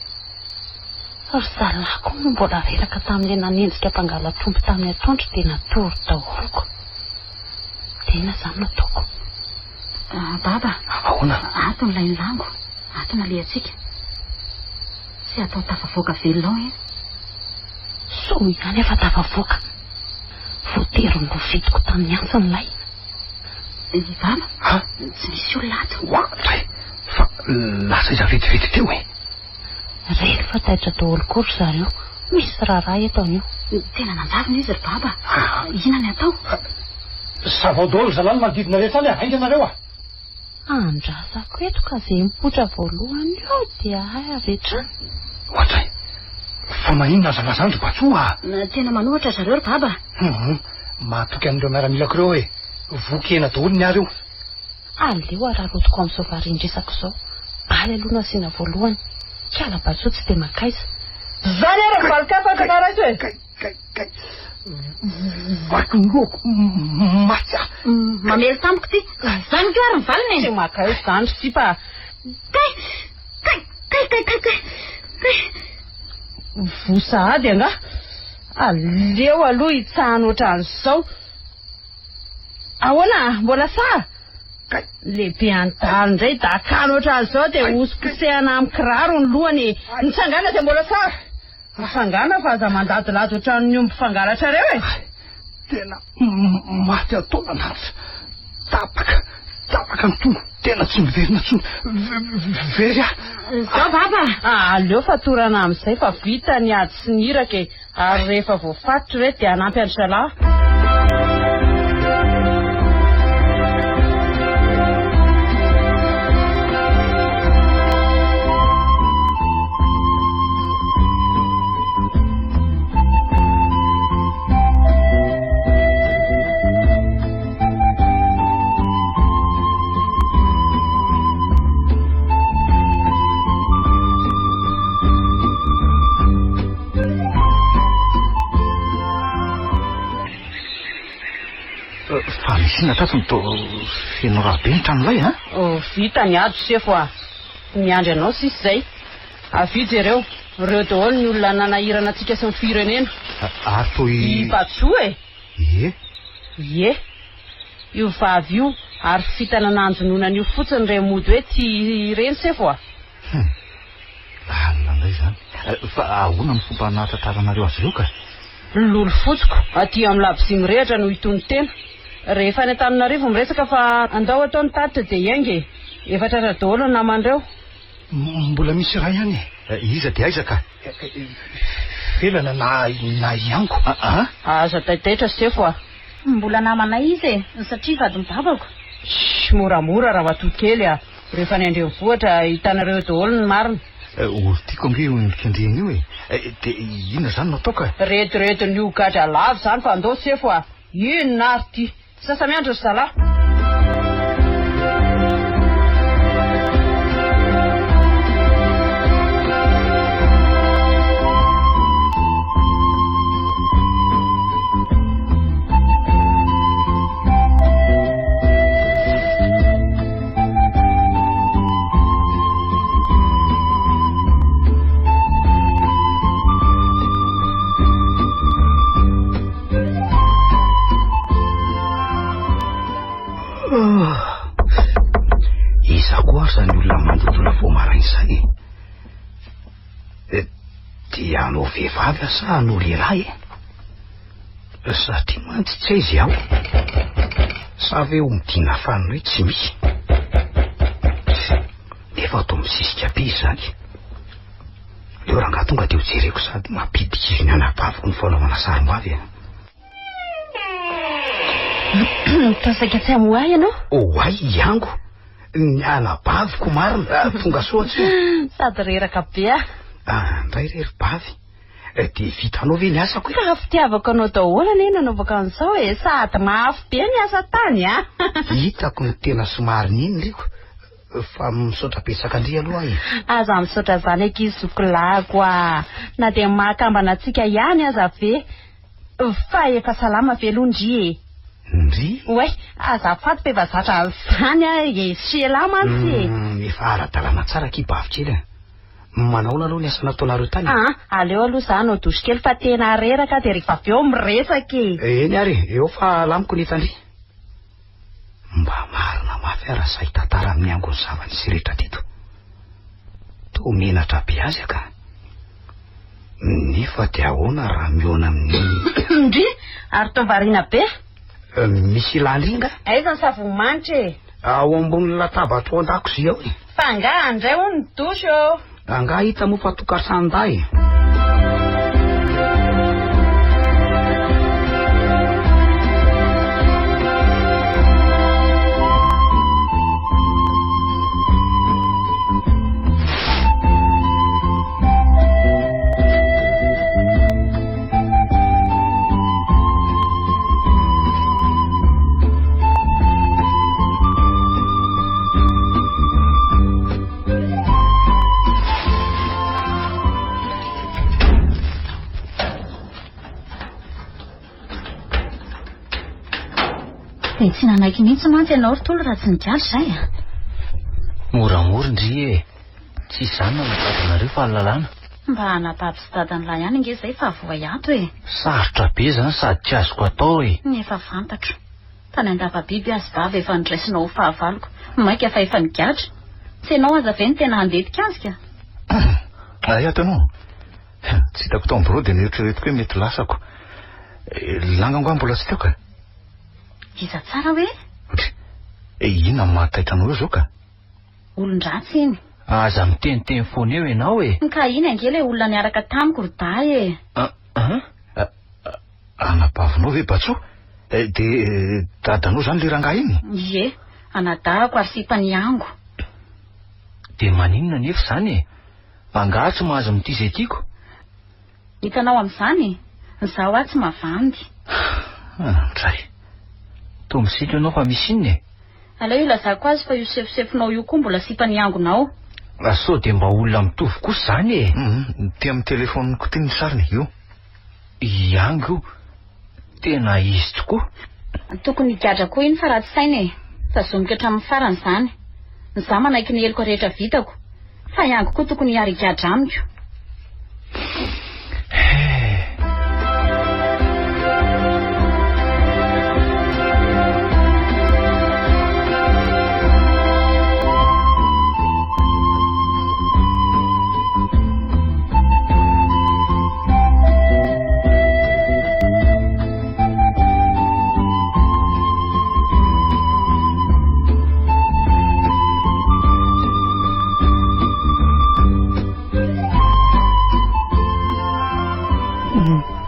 Ry zalahy koa moa mbola reraka tamin'ilay nanenjika mpangalatr'omby tamin'ny atoandro dia natory daholo ko. Dia inona izany no ataoko? Baba. Ahoana? Ato ny lainlango. Ato no alehantsika. Tsy atao tafavoaka velona ao iny. Soa ihany aho fa tafavoaka. Voatery novidiko tamin'ny antsy ny lay. I Baba? Ha? Tsy misy olona ato. Oa, dray! Fa lasa iza vetivety teo e? Reny fa taitra daholo koa ry zareo. Misy raharaha eto anio. Tena nanjavona izy ry Baba. Inona ny atao? Savao daholo ry zalahy ny manodidina rehetra any a! Haingana nareo a! Andrasako eto ka ze mipoitra voalohany eo dia ahy avy hatrany. Ohatray! Fa maninona aza mazandry ry Batsoa a! Tena manohitra zareo ry Baba. Hum, mahatoky an'ireo miaramilako ireo e! Voky hena daholo ny ahy ireo. Aleo araraotiko amin'izao varian-dresaka izao. Baly aloha no asiana voalohany. Kiala Batsoa tsy dia mankaiza. Zany ary ny valin-kafatra ka raiso e! Kay, kay, kay. Vaky ny lohako, maty aho. Mamely tamiko ity. Zany koa ary ny valiny e! Tsy mankaiza izany ry sipa a! Kay! Kay! Kay, kay, kay, kay! Kay! Voa sahady angaha? Aleo aloha hitsahana ohatran'izao. Ahoana? Mbola sahy? Kay! Lehibe an-dalo indray dakana ohatran'izao dia hosoposehana amin'ny kiraro ny lohany e! Mitsangàna dia mbola sahy! Mitsangàna fa aza mandadilady ohatran'ny omby fangalatrareo e! Tena maty an-taolana aza. Tapaka, tapaka ny tongoko, tena tsy miverina intsony. Very aho. Izao baba! Aleo fatorana amin'izay fa vita ny ady sy ny iraka e! Ary rehefa voafaritra ireto dia hanampy an-dry zalahy. Fa misy inona tato no toa feno rà be ny tranolay a? Oh, vita ny ady sefo a! Miandry anao sisa izay. Avia jereo, ireo daholo ny olona nanahirana antsika sy ny firenena. Ary toa i... I Batsoa e! Ie. Ie. Io vavy io ary fitana nanjonoana an'io fotsiny ireny mody hoe tia ireny sefo a! Hum. Lalina indray izany. Fa ahoana ny fomba nahatratraranareo azy ireo ka? Lolo fotsiko, aty amin'ny labozia mirehitra no hitono tena. Rehefa any Antananarivo miresaka fa andao atao ny tatitra dia hiainga e. Efa tratra daholo ny naman'ireo. Mbola misy iray ihany e. Iza dia aiza ka? Felana na na Iango. Aa? Aza taitaitra sefo a. Mbola namanay izy e, satria vadin'i babako. Shh, moramora ramatoa kely a. Rehefa any an-drenivohitra, hitanareo eo daholo ny marina. Olo tiako ange io endrikendrehina io e. Dia inona izany no atao ka? Rediredin'ny ho gadra lava izany fa andao sefo a! Inona ary ity? Sasa-miandry ry zalahy. Iza koa ary izany olona mandodona vao maraina izany e? Eh, dia hanao vehivavy aho sa hanao lehilahy e? Satria mantsy tsy aiza aho. Sa ve ho midina fanina hoe tsy misy? Nefa atao misisika be izany. Leo rangahy tonga dia ho jereko sady mampidi-kizo ny anabaviko ny fanaovana sarim-bavy a. Toa saika tsy hamoha ahy ianao? Oay, Iango. Ny anabaviko marina. Ah, tonga soa tsy. Sady reraka be aho. Ah, ndray re ry bavy. Eh, dia vitanao ve ny asako e? Ka fitiavako anao daholo anie nanaovako an'izao e. Sady mafy be ny asa tany a. Hitako ny tena somary nino riko. Fa misaotra betsaka ndry aloha e. Aza misaotra zany ankizy zoky-lahiko a. Na dia mahakambana antsika ihany aza ve. Fa efa salama ve aloha ndry e? Ndry? Oay, azafady fa efa zatra an'izany aho e. Sy elah mantsy e. Efa ara-dalàna tsara akia bavy kely a. Manaona aloha ny asa nataonareo tany e? Aa, aleo aloha za hanao douche kely fa tena reraka aho dia rehefa avy eo miresaka e. Eny ary e, eo fa alamiko ny hitan-dry. Mba marina mafy aho raha sahy hitantara amin'ny angon'ny zava-nisy rehetra teto. Toa menatra be azy aho ka. Nefa dia ahoana raha mihaona amin'ny... Ndry, ary toa variana be. Misy ilàna inga? Aiza ny savony manitra e? Ao ambonin'ny latabatra ao an-dakozia ao e. Fa angaha handray hono ny douche ô? Angaha hita moa fa tokantranon-dahy e? Dia tsy nanaiky mihitsy mantsy ianao ry Tolo raha tsy nigadra izay a. Moramora ndry e. Tsy izany no anababinareo fa ny lalàna. Mba anabavy sy dadan'lahy ihany ange izay fa voay ato e. Sarotra be izany sady tsy azoko atao e. Efa fantatro. Tany Andavabiby azy vava efa noraisinao ho fahavaloko, mainka fa efa nigadra. Tsy ianao aza ve no tena handetika azy ka? Hay ato ianao. Tsy hitako tao amin'ny birao dia noeritreretiko hoe mety lasako. Langa angaha mbola tsy teo ka? Iza tsara hoe? Inona no mahataitra anao eo izao ka? Olon-dratsy iny. Aza miteniteny foana eo ianao e! Ka iny ange ilay olona niaraka tamiko ry dahy e! An? Anabavinao ve Batsoa? Dia dadanao izany ilay rangahy iny? Ie, anadahako ary sipan'i Ango. Dia maninona anefa izany e? Angaha tsy mahazo mitia izay tiako? Hitanao amin'izany? Izaho aho tsy mavandy. Andray. Toa misento ianao fa misy inona e? Aleo ilazako azy fa io sefosefonao io koa mbola sipa niangonao. Sao dia mba olona mitovy kosa izany e? Hum, ty amin'ny telefaoniko ty ny sariny, io. Iango io. Tena izy tokoa. Tokony higadra koa iny fa ratsy saina e. Tazomiko hatramin'ny farany izany. Izaho manaiky ny heloka rehetra vitako. Fa Iango koa tokony hiara-higadra amiko.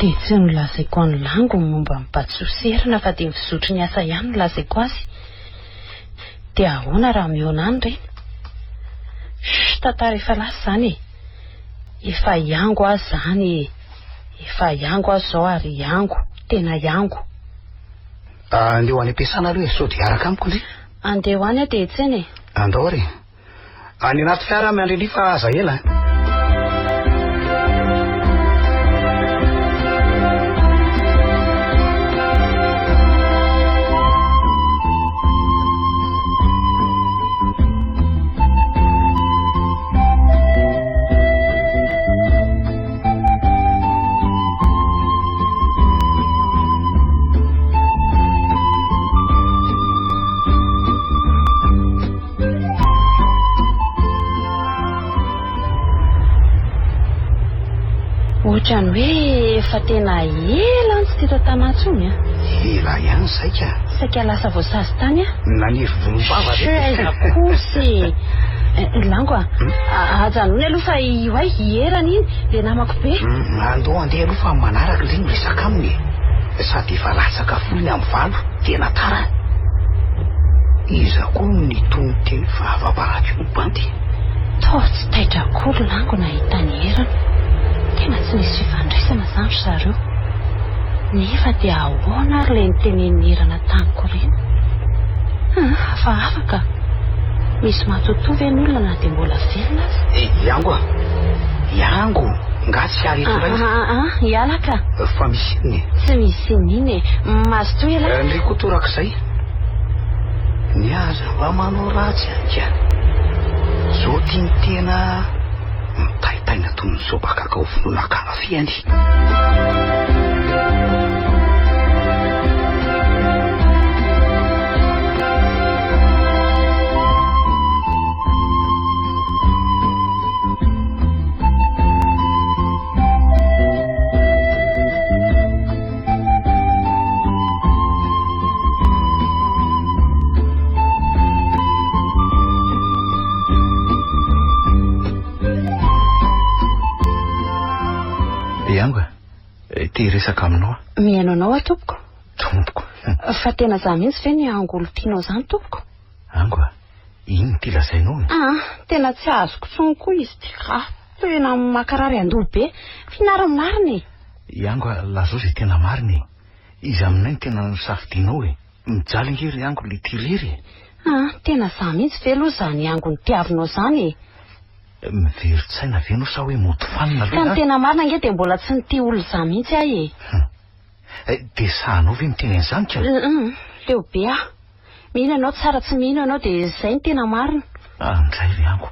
Dia tsy nolazaiko an'i Lango ny momba an'i Batsoserana fa dia ny fizotry ny asa ihany no lazaiko azy. Dia ahoana raha mihaona any ireny? Chut, tantara efa lasa izany e. Efa hiango aho izany e. Efa hiango aho izao ary hiango, tena hiango. Andeha ho any am-piasana aloha e, sao dia hiaraka amiko ndry. Andeha ho any aho dia hiantsena e. Andao ary e. Any anaty fiara aho miandry an-dry fa aza ela a. Ohatran'ny hoe efa tena ela aho tsy teto an-tanà intsony an. Ela ihany izay ka. Saika lasa voasazy tany aho. Naniry volombava ve? Aiza kosa e. Lango a, ajanony aloha fa io ay hierana iny, dia namako be. Andao andeha aloha fa manaraka indray ny resaka aminy e. Sady efa latsaka folo ny amin'ny valo, tena tara. Iza koa no nitony teny fa afa-baraka io bandy? Toa tsy taitra akory Lango nahita an'i Herana. Tena tsy nisy fifandraisana izany ry zareo. Nefa dia ahoana ary ilay nitenenin'i Herana tamiko ireny? Hafahafa ka. Misy matotoa ve ny olona na dia mbola velona aza? Iango a! Iango! Nga tsy ary eto indray izy? Aa, hiala ka! Fa misy inona e? Tsy misy inona e! Mazotoa ialahy! Ndry koa torak'izay. Ny aza mba manao ratsy any ka! Zao ty ny tena mitaitra. Sao bakakao vonoina akama fiany. Iango a, te hiresaka aminao aho. Mihaino anao aho tompoko. Tompoko. Fa tena za mihitsy ve ny Ango olon-tianao izany tompoko? Ango a, inona ity lazainao e? Ah, tena tsy azoko intsony koa izy ity ka. Tena mankarary andoha be. F'inona ary ny marina e? Iango a, lazao izay tena marina e. Iza aminay no tena nosafidianao e? Mijaly ange ry Ango le tia irery e. Ah, tena za mihitsy ve aloha izany Ango notiavinao izany e? Miverin-tsaina ve ianao sa hoe mody fanina aloha? Ka ny tena marina ange dia mbola tsy nitia olona izany mihitsy aho e. Hum. Dia sahanao ve miteny an'izany ka? Hum, leo be aho. Mino ianao tsara tsy mino ianao dia izay no tena marina. Andray ry Ango.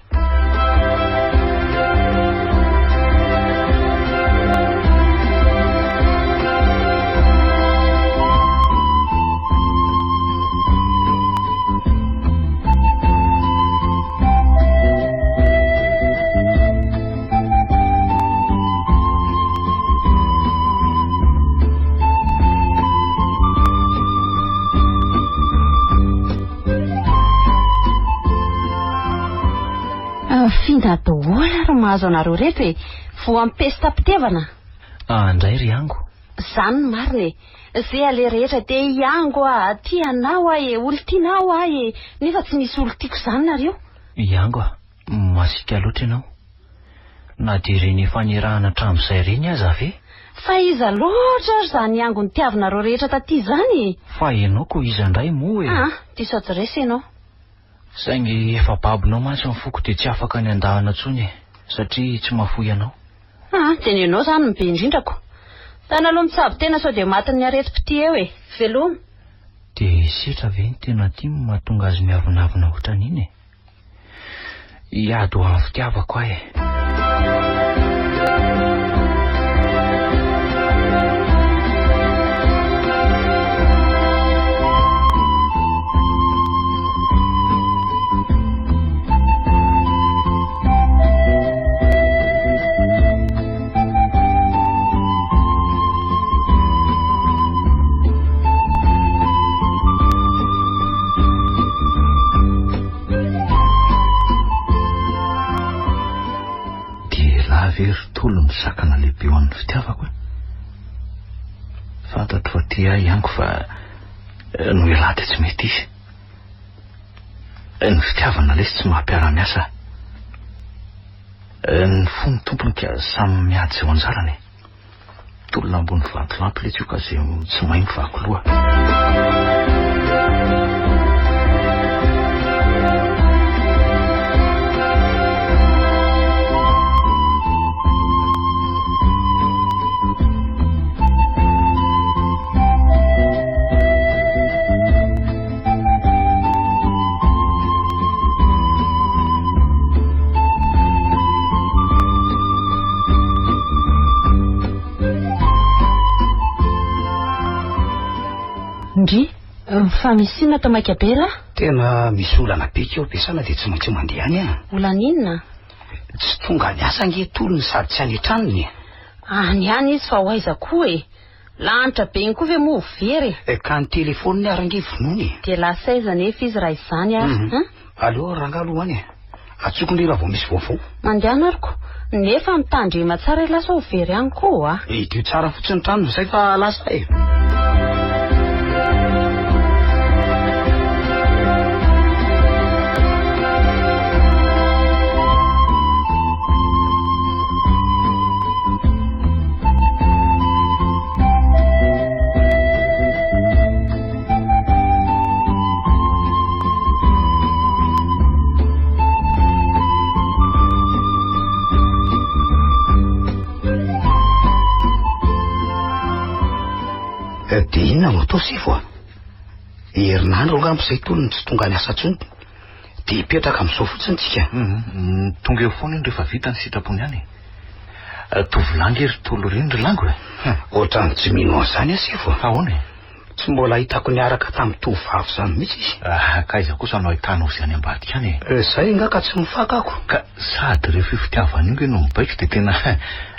Finda daholo ary mahazo anareo reto e. Voan'ny pesta mpitevana. Andray ry Ango. Zany no marina e. Ze aleha rehetra dia i Ango a, tia anao aho e, olon-tianao aho e. Nefa tsy misy olon-tiako zany nareo. I Ango a, masiaka loatra ianao. Na dia ireny efa nirahana hatramin'izay ireny aza ve? Fa iza loatra ary izany Ango nitiavinareo rehetra taty izany e? Fa ianao ko iza indray moa e? Ah, diso adiresy ianao. Saingy efa babonao mantsy ny foko dia tsy afaka ny handahana intsony e, satria tsy mahafoy anao. Ah, dia ny anao izany no be indrindrako. Tana aloha mitsabo tena sao dia matin'ny aretim-pitia eo e. Veloma. Dia setra ve ny tena tia no mahatonga azy miavonavona ohatran'iny e? Hiady ho an'ny fitiavako aho e. Dia elah ve ry Tolo ny sakana lehibe ho an'ny fitiavako e? Fantatro fa tia ahy ihany ko fa eh, noho elah dia tsy mety izy. Eh, ny fitiavana lesy tsy maha-mpiara-miasa. Eh, ny fon'ny tompony ka samy miady izay ho anjarany e. Tolona ambony vatolampy letsy io ka ze tsy mahay mivaky loha. Ndry, fa misy inona ato maika be lah? Tena misy olana be keo ampiasana dia tsy maintsy mandeha any ah. Olana inona? Tsy tonga miasa ange tolony sady tsy any an-tranony e. Any ihany izy fa ho aiza koa e? Lanitra be iny koa ve moa ho very e? Ka ny telefoniny ary ange vonoiny e. Dia lasa aiza anefa izy raha izany ary an? Aleo ary rangahy aloha any e. Antsoiko ndry raha vao misy vaovao. Mandehana ary ko. Nefa mitandrema tsara elah sao ho very any koa a. Hidio tsara fotsiny ny tranony izay fa lasa e. Eh, dia inona no atao sefo a? Herinandro angamba izay tony no tsy tonga niasa intsony. Dia hipetraka amin'izao fotsiny tsika. Mhm. Tonga eo foana iny rehefa vita ny sitrapony ihany e. Tovolahy nge ry Tolo ireny ry Lango e. Ohatran'ny tsy mino an'izany aho sefo a. Ahoana e? Tsy mbola hitako niaraka tamin'ny tovovavy izany mihitsy izy. Ah, ka aiza kosa no ahitanao izay any ambadika any e? Izay angaha ka tsy mifaka ako. Ka sady rehefa io fitiavana io nge no mibaiko dia tena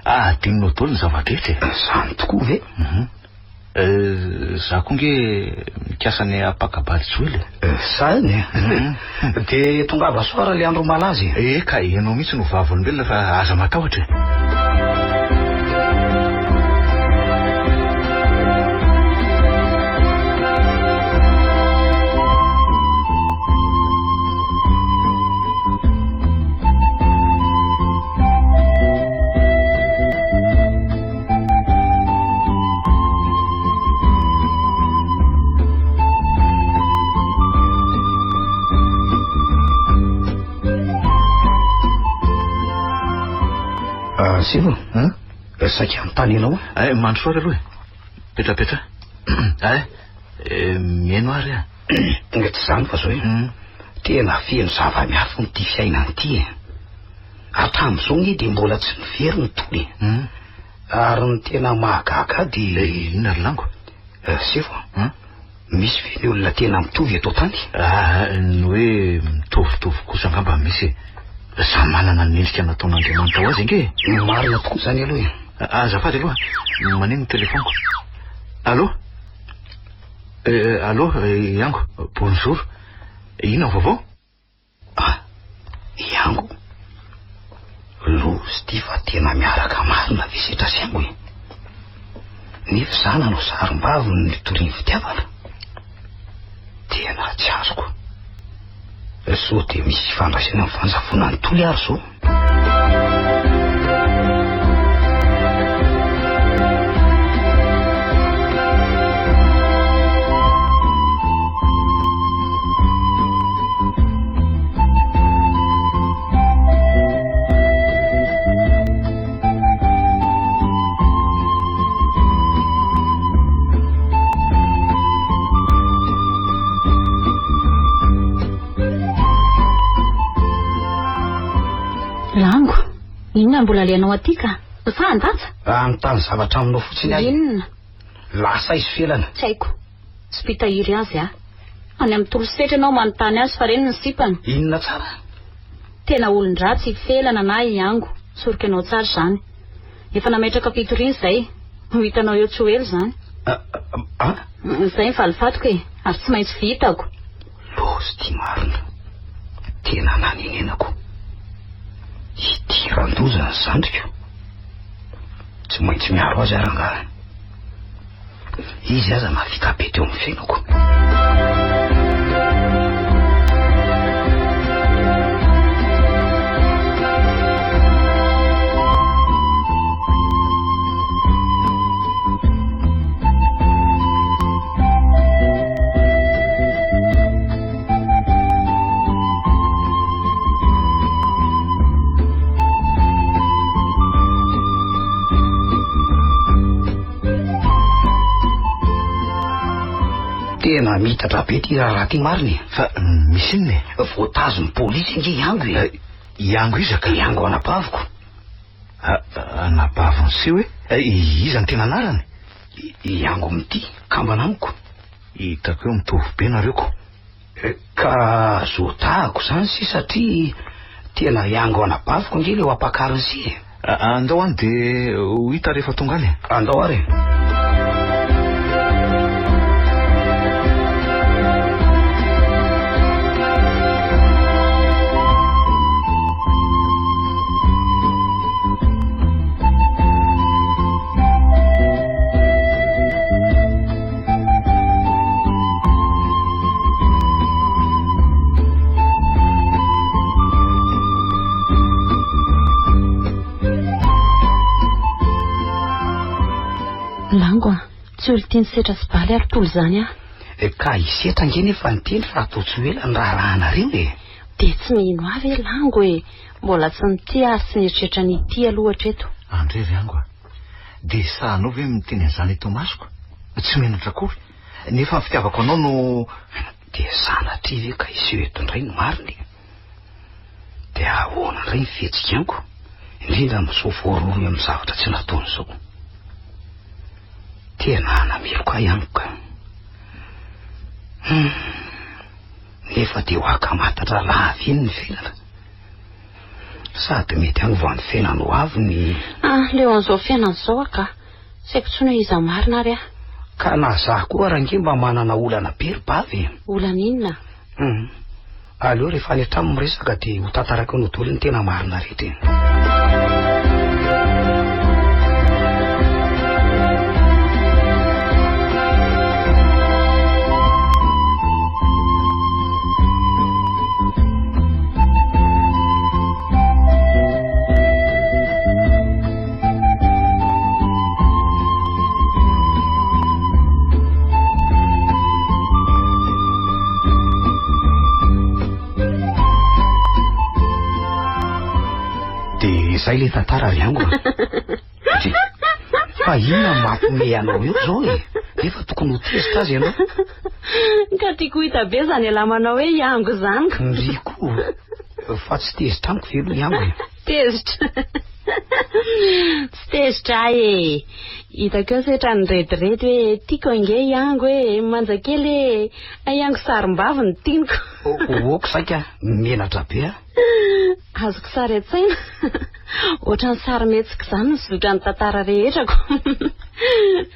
adinonao daholo ny zava-drehetra e. Izany tokoa ve? Mhm. Za koa nge mikasa ny hampaka-bady Joely e. Zany e? Dia tongava soa raha le andro malaza e. Eka, ianao mihitsy no vavolombelona fa aza matahotra e. Ah, Silo, hein? Saika hanontany anao aho. Eh, mandrosoa ary aloha e. Petrapetra. Eh, eh, mihaino ary aho. Tonga tsy izany fa zao e. Tena feno zava-miafina ity fiainana ity e. Hatramin'izao nge dia mbola tsy niverina i Toly e. Ary ny tena mahagaga ahy dia... Eh, inona ry Lango? Eh, Sefo a, misy ve ny olona tena mitovy eto an-tany? Ah, ny hoe mitovitovy kosa angamba misy e. Samy manana ny endrika nataon'Andriamanitra ho azy ange e. Marina tokoa izany aloha e. Azafady aloha, maneno ny telefaoniko. Allô? Eh, allô, Iango, bonjour. Inona ny vaovao? Ah, Iango. Loza ity fa tena miaraka marina ve setra sy Iango e? Nefa izaho nanao sarim-bavy ny nitorian'ny fitiavana. Tena tsy azoko. Sao dia misy ifandraisana amin'ny fanjavonan'i Toly ary izao? Lango, inona mbola alehanao aty ka? Sa handatsa? Hanontany zavatra aminao fotsiny aho. Inona? Lasa izy Felana. Tsy haiko. Tsy mpitahiry azy aho. Any amin'ny tolosetra ianao manontany azy fa reny ny sipany. Inona tsara? Tena olon-dratsy i Felana na i Ango. Tsoriko anao tsara izany. Efa nametraka fitoriana izay. Ho hitanao eo tsy ho ela izany. An? Izay ny valifatiko e. Ary tsy maintsy vitako. Loza ity marina. Tena nanenenako. Hidiran-doza ny zandriko. Tsy maintsy miaro azy aho rangahy. Izy aza nahavita be teo amin'ny fiainako. Tena mitatra be ty raharaha ty marina e. Fa misy inona e? Voatazon'ny polisy ange i Ango e. I Ango iza ka? I Ango anabaviko. Anabavin'i Seho e? Iza no tena anarany? I Ango mitia, kambana amiko. Hitako eo mitovy be nareo ko. Ka azo otahako izany sy satria tena hiango anabaviko ange le ho ampakariny sy e. Andao any dia ho hita rehefa tonga any e. Andao ary e. Lango a, tsy olon-tian'i Setra sy Baly ary Tolo izany aho. Eh, ka i Setra ange nefa niteny fa atao tsy ho ela ny raharahanareo e. Dia tsy mino ahy ve Lango e? Mbola tsy nitia ary tsy nieritreritra ny hitia aloha hatreto. Andre ry Ango a, dia sahanao ve miteny an'izany eto imasoko? Tsy menatra akory. Nefa ny fitiavako anao no... Dia sanatria ve ka hiseho eto indray ny marina e? Dia ahoana indray ny fihetsika amiko? Indrindra amin'izao voarohirohy amin'ny zavatra tsy nataony izao. Tena nameloka ahy amiko ka. Hum. Nefa dia ho akamatatra lava iny ny fiainana. Sady mety hanova ny fiainany ho avy ny... Ah, leo an'izao fiainana izao aho ka. Tsy haiko intsony hoe iza marina ary aho. Ka na za koa ary ange mba manana olana be ry bavy e. Olana inona? Hum. Aleo rehefa any an-trano miresaka dia ho tantaraiko anao daholo ny tena marina rehetra e. Dia izay ilay tantara ry ango a. Dry. Fa inona no mampiomehy anao eo izao e? Nefa tokony ho tezitra aza ianao. Ka tiako ho hita be izany ialahy manao hoe hiango izany. Ndry koa. Fa tsy tezitra amiko ve aloha hiango e? Tezitra. Tsy tezitra ahy e. Hitako eo setra nirediredy hoe tiako ange hiango e, manja kely e, hiango sarim-bavy no tiako. Ok saika menatra be a. Azoko sary an-tsaina. Ohatran'ny sarimihetsika izany ny zotran'ny tantara rehetrako.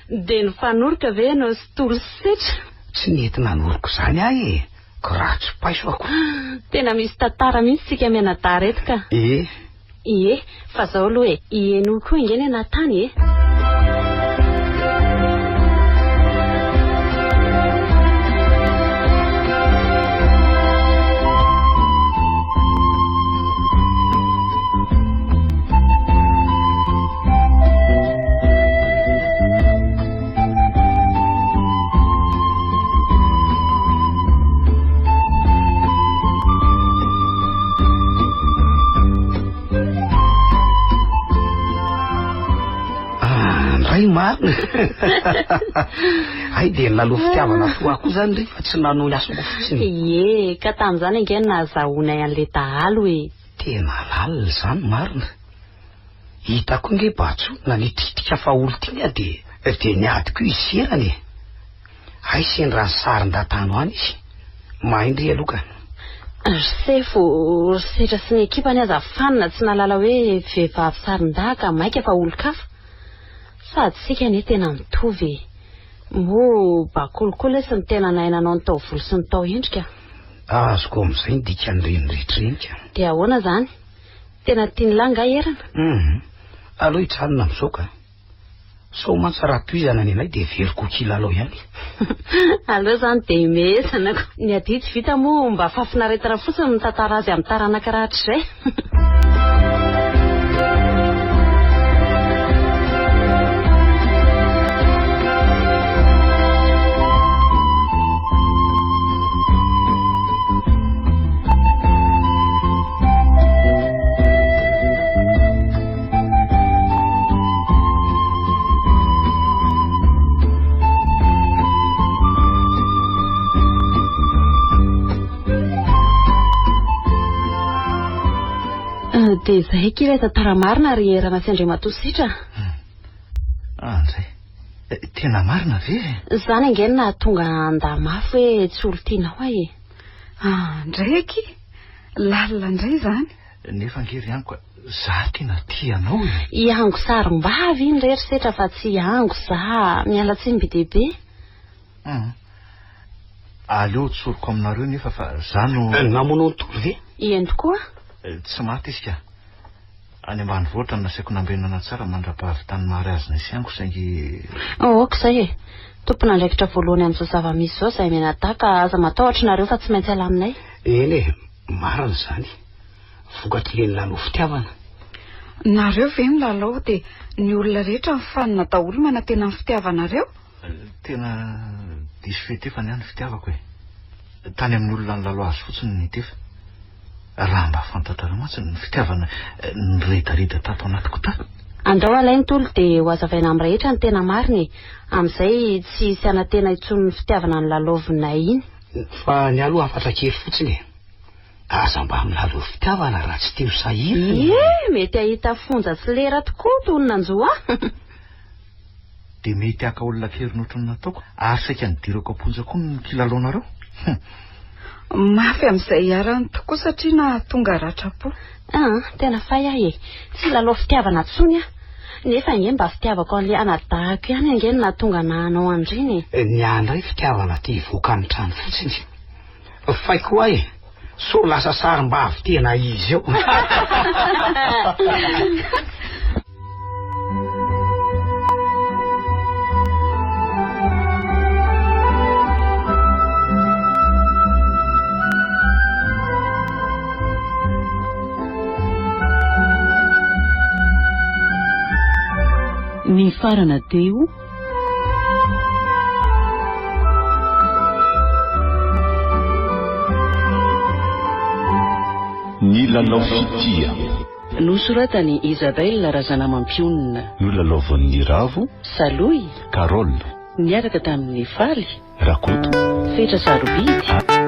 Dia nifanoroka ve ianao sy Tolo sy Setra? Tsy nety nanoroka izany aho e. Ratsy paiso ako. Tena misy tantara mihitsy tsika mianadahy reto ka. Ee. Ie, fa zao aloha e, i Henoy koa ange ny anah tany e. Andray marina. Hay dia nilalao fitiavana fo aho koa izany ry fa tsy nanao ny asako fotsiny. Ie, ka tamin'izany ange no nahazahoanay an'ilay dahalo e. Tena lalina izany marina. Hitako ange Batso nanitritrika fa olon-tiany aho dia dia niady koa izy sy erany e. Hay sendra ny sarin-datano any izy. Mahay ndry aloha ka. Ry sefo, ry Setra sy ny ekipany aza fanina tsy nahalala hoe vehivavy sarin-dahy ka maika fa olon-kafa. Sady isika anie tena mitovy e. Moa bakoly koa lesy ny tena nahay nanao ny taovolo sy ny tao endrika. Azoko amin'izay ny dikan'ireny rehetra ireny ka. Dia ahoana izany? Tena tian'lah nga erana? Hum, aleo hijanona amin'izao ka. Sao mantsy raha tohizana ny anay dia heveriko ho kilalao ihany. Aleo izany dia himehezana ko. Ny adidy vita moa mba fahafinaretana fotsiny mitantara azy amin'ny taranaka rahatrizay. Dia izay akia ilay tantara marina ry Herana sy Andriamatoa Sitra. Andray. Tena marina ve? Izany ange no nahatonga handà mafy hoe tsy olon-tianao aho e. Andray akia. Lalina indray izany. Nefa ange ry Anko a, za tena tia anao e. Hiango sarim-bavy iny re ry Setra fa tsy hiango za. Miala tsiny be dia be. Hum. Aleo tsoriko aminareo nefa fa za no. Namono an'i Toly ve? Eny tokoa. Tsy maty izy ka. Any ambanivohitra no nasaiko nambenana tsara mandra-pahavitan'ny mariazinay sy Ango saingy. Ok izay e. Tompon'andraikitra voalohany amin'izao zava-misy izao izahay mianadahy ka aza matahotra nareo fa tsy maintsy alaminay. Eny e, marina izany. Vokatry le nilalao fitiavana. Nareo ve milalao dia ny olona rehetra mifanina daholo manantena ny fitiavanareo? Tena diso fitefa ny ahy ny fitiavako e. Tany amin'ny olona nilalao azy fotsiny no nitefa. Raha mba fantatrareo mantsy ny fitiavana niredareda tato anatiko tato. Andao alainy Tolo dia ho hazavaina amin'ny rehetra ny tena marina e. Amin'izay tsy hisy hanantena intsony ny fitiavana nilalaovinay iny. Fa ny ahy aloha hafatra kely fotsiny e. Aza mba milalao fitiavana raha tsy te ho sahirana e! Ie, mety hahita fonja tsy lera tokoa toy ny nanjo ahy. Dia mety haka olona an-keriny ohatry ny nataoko ary saika nidirako am-ponja koa ny kilalaonareo. Hum. Mafy amin'izay iharany tokoa satria nahatonga ratram-po. An, tena fay aho e! Tsy hilalao fitiavana intsony aho. Nefa ange mba fitiavako an'ilay anadahiko ihany ange no nahatonga anah hanao an'ireny e! Ny ahy indray fitiavana te hivoaka ny trano fotsiny. Fay koa e! Sao lasa sarim-bavy tena izy eo. Nifarana teo. Ny lalao fitia. Nosoratan'i Isabelle Razanamampionona. Nolalaovan'i Niravo. Salohy. Carole. Niaraka tamin'i Faly. Rakoto. Fetra Sarobidy.